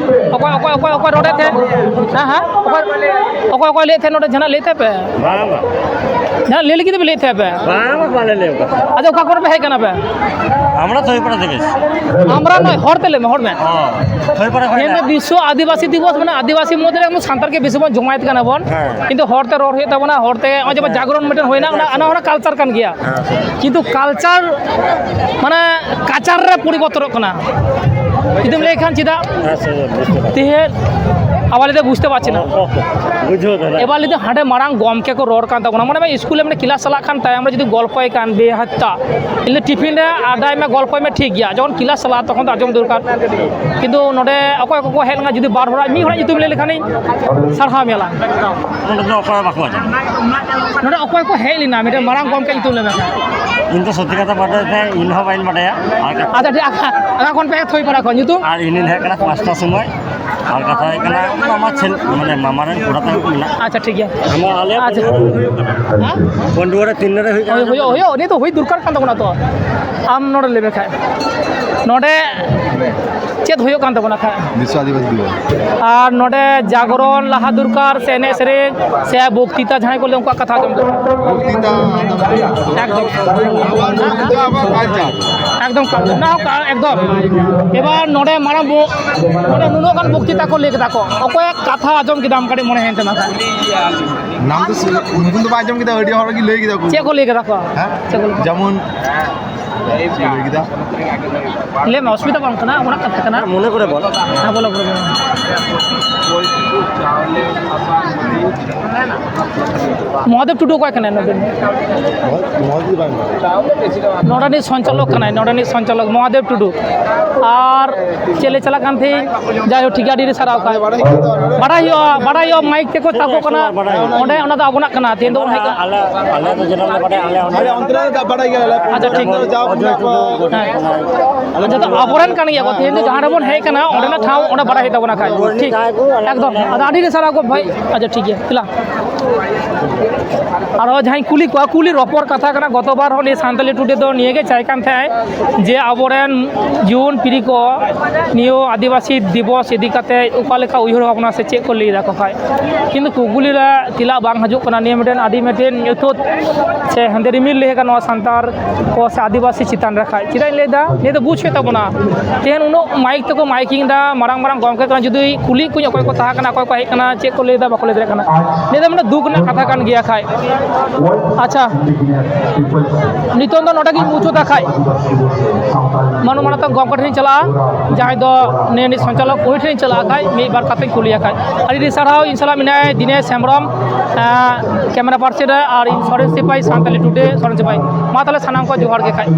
ᱚᱠᱚᱭ, ᱚᱠᱚᱭ, ᱚᱠᱚᱭ, ᱚᱠᱚᱭ ᱨᱚᱲᱮᱫ ᱛᱮ? ᱦᱮᱸ, ᱦᱮᱸ? ᱚᱠᱚᱭ, ᱚᱠᱚᱭ, ᱚᱠᱚᱭ ᱞᱟᱹᱭᱮᱫ ᱛᱟᱦᱮᱸᱫ ᱱᱚᱰᱮ ᱡᱟᱦᱟᱱᱟᱜ ᱞᱟᱹᱭᱮᱫ ᱛᱟᱦᱮᱸᱫ ᱯᱮ? ᱵᱟᱝ, ᱵᱟᱝ᱾ ᱡᱟᱦᱟᱸ ᱞᱟᱹᱭ ᱞᱟᱹᱜᱤᱫ ᱯᱮ ᱞᱟᱹᱭᱮᱫ ᱛᱟᱦᱮᱸᱫ ᱯᱮ? ᱵᱟᱝ, ᱵᱟᱝ, ᱵᱟᱞᱮ ᱞᱟᱹᱭ ᱟᱠᱟᱫᱟ᱾ ᱟᱪᱪᱷᱟ, ᱚᱠᱟ ᱠᱚᱨᱮ ᱯᱮ ᱦᱮᱡ ᱟᱠᱟᱱᱟ ᱯᱮ? ᱟᱢᱨᱟ ᱛᱷᱚᱭᱯᱟᱲᱟ ᱛᱷᱮᱠᱮ᱾ ᱟᱢᱨᱟ ᱱᱚᱭ, ᱦᱚᱲ ᱛᱮ ᱞᱟᱹᱭ ᱢᱮ, ᱦᱚᱲ ᱢᱮ᱾ ᱚ, ᱛᱷᱚᱭᱯᱟᱲᱟ ᱠᱷᱚᱱ ᱧᱮᱞ ᱢᱮ, ᱦᱮᱡ᱾ ᱵᱤᱥᱥᱚ ᱟᱹᱫᱤᱵᱟᱹᱥᱤ ᱫᱤᱵᱚᱥ, ᱢᱟᱱᱮ ᱟᱹᱫᱤᱵᱟᱹᱥᱤ ᱢᱩᱫᱽ ᱨᱮ ᱟᱵᱚ ᱥᱟᱱᱛᱟᱲ ᱜᱮ ᱵᱮᱥᱤ ᱵᱚᱱ ᱡᱚᱢᱟᱭᱮᱛ ᱠᱟᱱᱟ ᱵᱚᱱ᱾ ᱦᱮᱸ᱾ ᱠᱤᱱᱛᱩ ᱦᱚᱲ ᱛᱮ ᱨᱚᱲ ᱦᱩᱭᱩᱜ ᱛᱟᱵᱚᱱᱟ, ᱦᱚᱲ ᱛᱮ ᱱᱚᱜᱼᱚᱭ ᱡᱮ ᱦᱮᱸ᱾ ᱡᱟᱜᱽᱨᱚᱱ ᱢᱤᱫᱴᱮᱱ ᱦᱩᱭᱱᱟ, ᱚᱱᱟ, ᱚᱱᱟ ᱦᱚᱸ ᱠᱟᱞᱪᱟᱨ ᱠᱟᱱ ᱜᱮᱭᱟ᱾ ᱦᱮᱸ, ᱦᱮᱸ᱾ ᱠᱤᱱᱛᱩ ᱠᱟᱞᱪᱟᱨ, ᱢᱟᱱᱮ, ᱠᱟᱪᱟᱨ ᱨᱮ ᱯᱚᱨᱤᱵᱚᱨᱛᱚᱱᱚᱜ ᱠᱟᱱᱟ᱾ ᱡᱩᱫᱤᱢ ᱞᱟᱹᱭ ᱠᱷᱟᱱ ᱪᱮᱫᱟᱜ? ᱦᱮᱸ, ᱥᱮ ᱵᱩᱡᱷᱟᱹᱣ᱾ ᱛᱮᱦᱮᱧ ᱟᱵᱟᱨ ᱞᱟᱹᱭ ᱫᱚ ᱵᱩᱡᱷᱟᱹᱣ ᱯᱟᱨᱪᱷᱤ ᱱᱟ᱾ ᱚ, ᱚ, ᱵᱩᱡᱷᱟᱹᱣ ᱫᱟᱲᱮᱭᱟᱜ᱾ ᱮᱵᱟᱨ ᱞᱟᱹᱭ ᱫᱚ ᱦᱟᱸᱰᱮ ᱢᱟᱨᱟᱝ ᱜᱚᱢᱠᱮ ᱠᱚ ᱨᱚᱲ ᱠᱟᱱ ᱛᱟᱵᱚᱱᱟ, ᱢᱟᱱᱮ ᱤᱥᱠᱩᱞ ᱨᱮ ᱢᱟᱱᱮ ᱠᱞᱟᱥ ᱪᱟᱞᱟᱜ ᱠᱟᱱ ᱴᱟᱭᱤᱢ ᱨᱮ ᱡᱩᱫᱤ ᱜᱚᱞᱯᱚᱭ ᱠᱟᱱ ᱵᱮᱦᱟᱛᱛᱟ, ᱤᱧ ᱫᱚ ᱴᱤᱯᱷᱤᱱ ᱨᱮ ᱟᱰᱟᱭ ᱢᱮ, ᱜᱚᱞᱯᱚᱭ ᱢᱮ, ᱴᱷᱤᱠ ᱜᱮᱭᱟ, ᱡᱚᱠᱷᱚᱱ ᱠᱞᱟᱥ ᱪᱟᱞᱟᱜᱼᱟ ᱛᱚᱠᱷᱚᱱ ᱫᱚ ᱟᱸᱡᱚᱢ ᱫᱚᱨᱠᱟᱨ᱾ ᱠᱤᱱᱛᱩ ᱱᱚᱰᱮ ᱚᱠᱚᱭ ᱠᱚᱠᱚ ᱦᱮᱡ ᱞᱮᱱᱟ, ᱡᱩᱫᱤ ᱵᱟᱨ ᱦᱚᱲᱟᱜ, ᱢᱤᱫ ᱦᱚᱲᱟᱜ ᱧᱩᱛᱩᱢ ᱞᱟᱹᱭ ᱞᱮᱠᱷᱟᱱᱤᱧ ᱥᱟᱨᱦᱟᱣ ᱢᱮᱭᱟ ᱞᱟᱝ᱾ ᱱᱚᱰᱮ ᱫᱚ ᱚᱠᱚᱭ ᱦᱚᱸ ᱵᱟᱠᱚ ᱟᱸᱡᱚᱢ᱾ ᱱᱚᱰᱮ ᱚᱠᱚᱭ ᱠᱚ ᱦᱮᱡ ᱞᱮᱱᱟ, ᱢᱤᱫᱴᱮᱱ ᱢᱟᱨᱟᱝ ᱜᱚᱢᱠᱮ ᱧᱩᱛᱩᱢ ᱞᱟᱹᱭ ᱢᱮ᱾ ᱤᱧ ᱫᱚ ᱥᱚᱛᱭᱚ ᱠᱟᱛᱷᱟ ᱵᱟᱰᱟᱭ ᱛᱮ ᱤᱧ ᱦᱚᱸ ᱵᱟᱹᱧ ᱵᱟᱰᱟᱭᱟ᱾ ᱟᱨ ᱠᱟ- ᱟᱪᱪᱷᱟ, ᱴᱷᱤᱠ, ᱟᱠᱟ, ᱟᱠᱟ ᱠᱷᱚᱱ ᱯᱮ ᱛᱷᱩᱭ ᱯᱟᱲᱟ ᱠᱷᱚᱱ ᱧᱩᱛᱩᱢ? ᱟᱨ ᱤᱧ ᱦᱮᱡ ᱠᱟᱱᱟ ᱯᱟᱸᱪᱴᱟ ᱥᱚᱢᱚᱭ᱾ ᱟᱨ ᱠᱟᱛᱷᱟ ᱦᱩᱭᱩᱜ ᱠᱟᱱᱟ, ᱢᱟᱢᱟ ᱪᱷᱮᱞ-, ᱢᱟᱱᱮ ᱢᱟᱢᱟ ᱨᱮᱱ ᱠᱚᱲᱟ ᱛᱟᱠᱚ ᱠᱚ ᱢᱮᱱᱟᱜ᱾ ᱟᱪᱪᱷᱟ, ᱴᱷᱤᱠ ᱜᱮᱭᱟ᱾ ᱟᱢᱟᱜ ᱟᱞᱮ ᱟᱪᱪᱷᱟ᱾ ᱯᱟᱹᱰᱩᱣᱟᱹ ᱨᱮ ᱦᱩᱭᱩᱜ ᱠᱟᱱᱟ᱾ ᱦᱮᱸ? ᱯᱟᱹᱰᱩᱣᱟᱹ ᱨᱮ ᱛᱤᱱ ᱨᱮ ᱦᱩᱭᱩᱜ ᱠᱟᱱᱟ? ᱦᱳᱭ, ᱦᱩᱭᱩᱜ, ᱦᱩᱭᱩᱜ, ᱩᱱᱤ ᱫᱚ ᱦᱩᱭ ᱫᱚᱨᱠᱟᱨ ᱠᱟᱱ ᱛᱟᱵᱚᱱᱟ ᱛᱚ᱾ ᱟᱢ ᱱᱚᱰᱮ ᱞᱟᱹᱭ ᱢᱮ ᱠᱷᱟᱡ᱾ ᱱᱚᱰᱮ ᱪᱮᱫ ᱦᱩᱭᱩᱜ ᱠᱟᱱ ᱛᱟᱵᱚᱱᱟ ᱠᱷᱟᱡ? ᱵᱤᱥᱥᱚ ᱟᱹᱫᱤᱵᱟᱹᱥᱤ ᱫᱤᱵᱚᱥ᱾ ᱟᱨ ᱱᱚᱰᱮ ᱡᱟᱜᱚᱨᱚᱱ ᱞᱟᱦᱟ ᱫᱚᱨᱠᱟᱨ ᱥᱮ ᱮᱱᱮᱡ ᱥᱮᱨᱮᱧ ᱥᱮ ᱵᱚᱠᱛᱤᱛᱟ, ᱡᱟᱦᱟᱸᱭ ᱠᱚ ᱞᱟᱹᱭ ᱩᱱᱠᱩᱣᱟᱜ ᱠᱟᱛᱷᱟ ᱟᱸᱡᱚᱢ ᱫᱚᱨᱠᱟᱨ? ᱵᱚᱠᱛᱤᱛᱟ᱾ ᱮᱠᱫᱚᱢ᱾ ᱟᱵᱚᱣᱟᱜ ᱱᱚᱣᱟ ᱫᱚ ᱟᱵᱚᱣᱟᱜ culture᱾ ᱮᱠᱫᱚᱢ, ᱚᱱᱟ ᱦᱚᱸ ᱠᱟ-, ᱮᱠᱫᱚᱢ᱾ ᱮᱵᱟᱨ ᱱᱚᱰᱮ ᱢᱟᱨᱟᱝ ᱵᱚ-, ᱱᱚᱰᱮ ᱱᱩᱱᱟᱹᱜ ᱜᱟᱱ ᱵᱚᱠᱛᱤᱛᱟ ᱠᱚ ᱞᱟᱹᱭ ᱠᱮᱫᱟ ᱠᱚ, ᱚᱠᱚᱭᱟᱜ ᱠᱟᱛᱷᱟ ᱟᱸᱡᱚᱢ ᱠᱮᱫᱟᱢ ᱠᱟᱹᱴᱤᱡ ᱢᱚᱱᱮ ᱦᱩᱭᱮᱱ ᱛᱟᱢᱟ? ᱱᱟᱢ ᱫᱚ ᱥᱩ-, ᱩᱱᱠᱩ ᱫᱚ ᱵᱟᱭ ᱟᱸᱡᱚᱢ ᱠᱮᱫᱟ, ᱟᱹᱰᱤ ᱦᱚᱲ ᱜᱮ ᱞᱟᱹᱭ ᱠᱮᱫᱟ ᱠᱚ᱾ ᱪᱮᱫ ᱠᱚ ᱞᱟᱹᱭ ᱠᱮᱫᱟ ᱠᱚ? ᱦᱮᱸ? ᱪᱮᱫ ᱠᱚ ᱞᱟᱹᱭ ᱠᱮᱫᱟ? ᱡᱮᱢᱚᱱ ᱪᱮᱫ ᱠᱚ ᱞᱟᱹᱭ ᱠᱮᱫᱟ? ᱞᱟᱹᱭ ᱢᱮ, ᱚᱥᱩᱵᱤᱫᱷᱟ ᱵᱟᱝ ᱠᱟᱱᱟ, ᱚᱲᱟᱜ ᱠᱟᱛᱷᱟ ᱠᱟᱱᱟ᱾ ᱢᱚᱱᱮ ᱠᱚᱨᱮ ᱵᱚᱞ᱾ ᱦᱮᱸ, ᱵᱚᱞᱚ ᱠᱚᱨᱮ ᱵᱚᱞᱚ᱾ ᱢᱚᱦᱟᱫᱮᱵ ᱴᱩᱰᱩ ᱚᱠᱚᱭ ᱠᱟᱱᱟᱭ ᱱᱚᱰᱮ? ᱢᱚᱦᱟᱫᱮᱵ ᱵᱟᱝ᱾ ᱱᱚᱰᱮᱱᱤᱡ ᱥᱚᱧᱪᱟᱞᱚᱠ ᱠᱟᱱᱟᱭ, ᱱᱚᱰᱮᱱᱤᱡ ᱥᱚᱧᱪᱟᱞᱚᱠ ᱢᱚᱦᱟᱫᱮᱵ ᱴᱩᱰᱩ᱾ ᱟᱨ ᱪᱮᱫ ᱞᱮ ᱪᱟᱞᱟᱜ ᱠᱟᱱ ᱛᱟᱦᱮᱸᱫ, ᱡᱟᱭᱦᱳᱠ, ᱴᱷᱤᱠ ᱜᱮᱭᱟ, ᱟᱹᱰᱤ ᱟᱹᱰᱤ ᱥᱟᱨᱦᱟᱣ ᱠᱷᱟᱡ᱾ ᱵᱟᱲᱟᱭ ᱦᱩᱭᱩᱜᱼᱟ, ᱵᱟᱲᱟᱭ ᱦᱩᱭᱩᱜᱼᱟ, ᱢᱟᱭᱤᱠ ᱛᱮᱠᱚ ᱛᱟᱠᱚ ᱠᱟᱱᱟ᱾ ᱚᱸᱰᱮ ᱚᱱᱟ ᱫᱚ ᱟᱵᱚᱱᱟᱜ ᱠᱟᱱᱟ, ᱛᱮᱦᱮᱧ ᱫᱚᱵᱚᱱ ᱦᱮᱡ ᱠᱟᱱᱟ᱾ ᱟᱞᱮ, ᱟᱞᱮ ᱫᱚ ᱡᱮᱱᱚ ᱞᱮ ᱵᱟᱲᱟᱭᱟ, ᱟᱞᱮ ᱚᱸᱰᱮ ᱟᱪᱪᱷᱟ, ᱴᱷᱤᱠ᱾ ᱡᱟ ᱢᱮᱱᱟᱜ ᱠᱚᱣᱟ᱾ ᱦᱮᱸ᱾ ᱟᱪᱪᱷᱟ, ᱛᱚ ᱟᱵᱚᱨᱮᱱ ᱠᱟᱱ ᱜᱮᱭᱟ ᱠᱚ, ᱛᱮᱦᱮᱧ ᱫᱚ ᱡᱟᱦᱟᱸ ᱨᱮᱵᱚᱱ ᱦᱮᱡ ᱠᱟᱱᱟ, ᱚᱸᱰᱮᱱᱟᱜ ᱴᱷᱟᱶ ᱚᱸᱰᱮ ᱵᱟᱲᱟᱭ ᱦᱩᱭᱩᱜ ᱛᱟᱵᱚᱱᱟ ᱠᱷᱟᱡ᱾ ᱴᱷᱤᱠ, ᱮᱠᱫᱚᱢ᱾ ᱟᱫᱚ ᱟᱹᱰᱤ ᱟᱹᱰᱤ ᱥᱟᱨᱦᱟᱣ ᱜᱚ ᱵᱷᱟᱭ᱾ ᱟᱪᱪᱷᱟ, ᱴᱷᱤᱠ ᱜᱮᱭᱟ, ᱪᱟᱞᱟᱜ᱾ ᱟᱨᱦᱚᱸ ᱡᱟᱦᱟᱸᱧ ᱠᱩᱞᱤ ᱠᱚᱣᱟ, ᱠᱩᱞᱤ ᱨᱚᱯᱚᱲ ᱠᱟᱛᱷᱟ ᱠᱟᱱᱟ, ᱜᱚᱛᱚ ᱵᱟᱨ ᱦᱚᱸ ᱱᱤᱭᱟᱹ ᱥᱟᱱᱛᱟᱞᱤ ᱴᱩᱰᱮ ᱫᱚ ᱱᱤᱭᱟᱹ ᱜᱮ ᱪᱟᱭ ᱠᱟᱱ ᱛᱟᱦᱮᱸᱫ ᱡᱮ ᱟᱵᱚᱨᱮᱱ ᱡᱩᱣᱟᱹᱱ ᱯᱤᱲᱦᱤ ᱠᱚ ᱱᱤᱭᱟᱹ ᱟᱹᱫᱤᱵᱟᱹᱥᱤ ᱫᱤᱵᱚᱥ ᱤᱫᱤ ᱠᱟᱛᱮ ᱚᱠᱟ ᱞᱮᱠᱟ ᱩᱭᱦᱟᱹᱨ ᱵᱷᱟᱵᱽᱱᱟ ᱥᱮ ᱪᱮᱫ ᱠᱚ ᱞᱟᱹᱭ ᱫᱟ ᱠᱚ ᱠᱷᱟᱡ, ᱠᱤᱱᱛᱩ ᱠᱩᱠᱞᱤ ᱨᱮ ᱛᱮᱞᱟ ᱵᱟᱝ ᱦᱤᱡᱩᱜ ᱠᱟᱱᱟ᱾ ᱱᱤᱭᱟᱹ ᱢᱤᱫᱴᱮᱱ ᱟᱹᱰᱤ ᱢᱤᱫᱴᱮᱱ ᱧᱩᱛᱟᱹᱛ ᱥᱮ ᱦᱮᱸᱫᱮ ᱨᱤᱢᱤᱞ ᱞᱟᱹᱭ ᱜᱟᱱᱚᱜᱼᱟ ᱥᱟᱱᱛᱟᱲ ᱠᱚ ᱥᱮ ᱟᱹᱫᱤᱵᱟᱹᱥᱤ ᱪᱮᱛᱟᱱ ᱨᱮ ᱠᱷᱟᱡ᱾ ᱪᱮᱫᱟᱜ ᱤᱧ ᱞᱟᱹᱭ ᱫᱟ? ᱱᱤᱭᱟᱹ ᱫᱚ ᱵᱩᱡᱽ ᱦᱩᱭᱩᱜ ᱛᱟᱵᱚᱱᱟ᱾ ᱛᱮᱦᱮᱧ ᱩᱱᱟᱹᱜ ᱢᱟᱭᱤᱠ ᱛᱮᱠᱚ ᱢᱟᱭᱤᱠᱤᱝ ᱫᱟ, ᱢᱟᱨᱟᱝ ᱢᱟᱨᱟᱝ ᱜᱚᱢᱠᱮ ᱠᱟᱱᱟ, ᱡᱩᱫᱤ ᱠᱩᱞᱤ ᱠᱚᱧ ᱚᱠᱚᱭ ᱠᱚ ᱛᱟᱦᱮᱸ ᱠᱟᱱᱟ, ᱚᱠᱚᱭ ᱠᱚ ᱦᱮᱡ ᱠᱟᱱᱟ, ᱪᱮᱫ ᱠᱚ ᱞᱟᱹᱭ ᱫᱟ, ᱵᱟᱠᱚ ᱞᱟᱹᱭ ᱫᱟᱲᱮᱭᱟᱜ ᱠᱟᱱᱟ᱾ ᱱᱤᱭᱟᱹ ᱫᱚ ᱢᱟᱱᱮ ᱫᱩᱠ ᱨᱮᱱᱟᱜ ᱠᱟᱛᱷᱟ ᱠᱟᱱ ᱜᱮᱭᱟ ᱠᱷᱟᱡ᱾ ᱟᱪᱪᱷᱟ, ᱱᱤᱛᱚᱝ ᱫᱚ ᱱᱚᱰᱮ ᱜᱤᱧ ᱢᱩᱪᱟᱹᱫᱟ ᱠᱷᱟᱡ᱾ ᱢᱟᱱᱚ ᱢᱟᱱᱚᱛᱟᱱ ᱜᱚᱢᱠᱮ ᱴᱷᱮᱱᱤᱧ ᱪᱟᱞᱟᱜᱼᱟ, ᱡᱟᱦᱟᱸᱭ ᱫᱚ ᱱᱤᱭᱟᱹ ᱨᱤᱱᱤᱡ ᱥᱚᱧᱪᱟᱞᱚᱠ, ᱩᱱᱤ ᱴᱷᱮᱱᱤᱧ ᱪᱟᱞᱟᱜᱼᱟ ᱠᱷᱟᱡ, ᱢᱤᱫ ᱵᱟᱨ ᱠᱟᱛᱷᱟᱧ ᱠᱩᱞᱤᱭᱟ ᱠᱷᱟᱡ᱾ ᱟᱹᱰᱤ ᱟᱹᱰᱤ ᱥᱟᱨᱦᱟᱣ, ᱤᱧ ᱥᱟᱞᱟᱜ ᱢᱮᱱᱟᱭᱟ ᱫᱤᱱᱮᱥ ᱦᱮᱢᱵᱨᱚᱢ, ᱮᱸ, ᱠᱮᱢᱮᱨᱟ ᱯᱟᱨᱥᱚᱱ ᱨᱮ, ᱟᱨ ᱤᱧ ᱥᱚᱨᱮᱱ ᱥᱤᱯᱟᱹᱦᱤ, ᱥᱟᱱᱛᱟᱞᱤ ᱴᱩᱰᱮ ᱥᱚᱨᱮᱱ ᱥᱤᱯᱟᱹᱦᱤ᱾ ᱢᱟ ᱛᱟᱦᱞᱮ ᱥᱟᱱᱟᱢ ᱠᱚ ᱡᱚᱦᱟᱨ ᱜᱮ ᱠᱷᱟᱡ᱾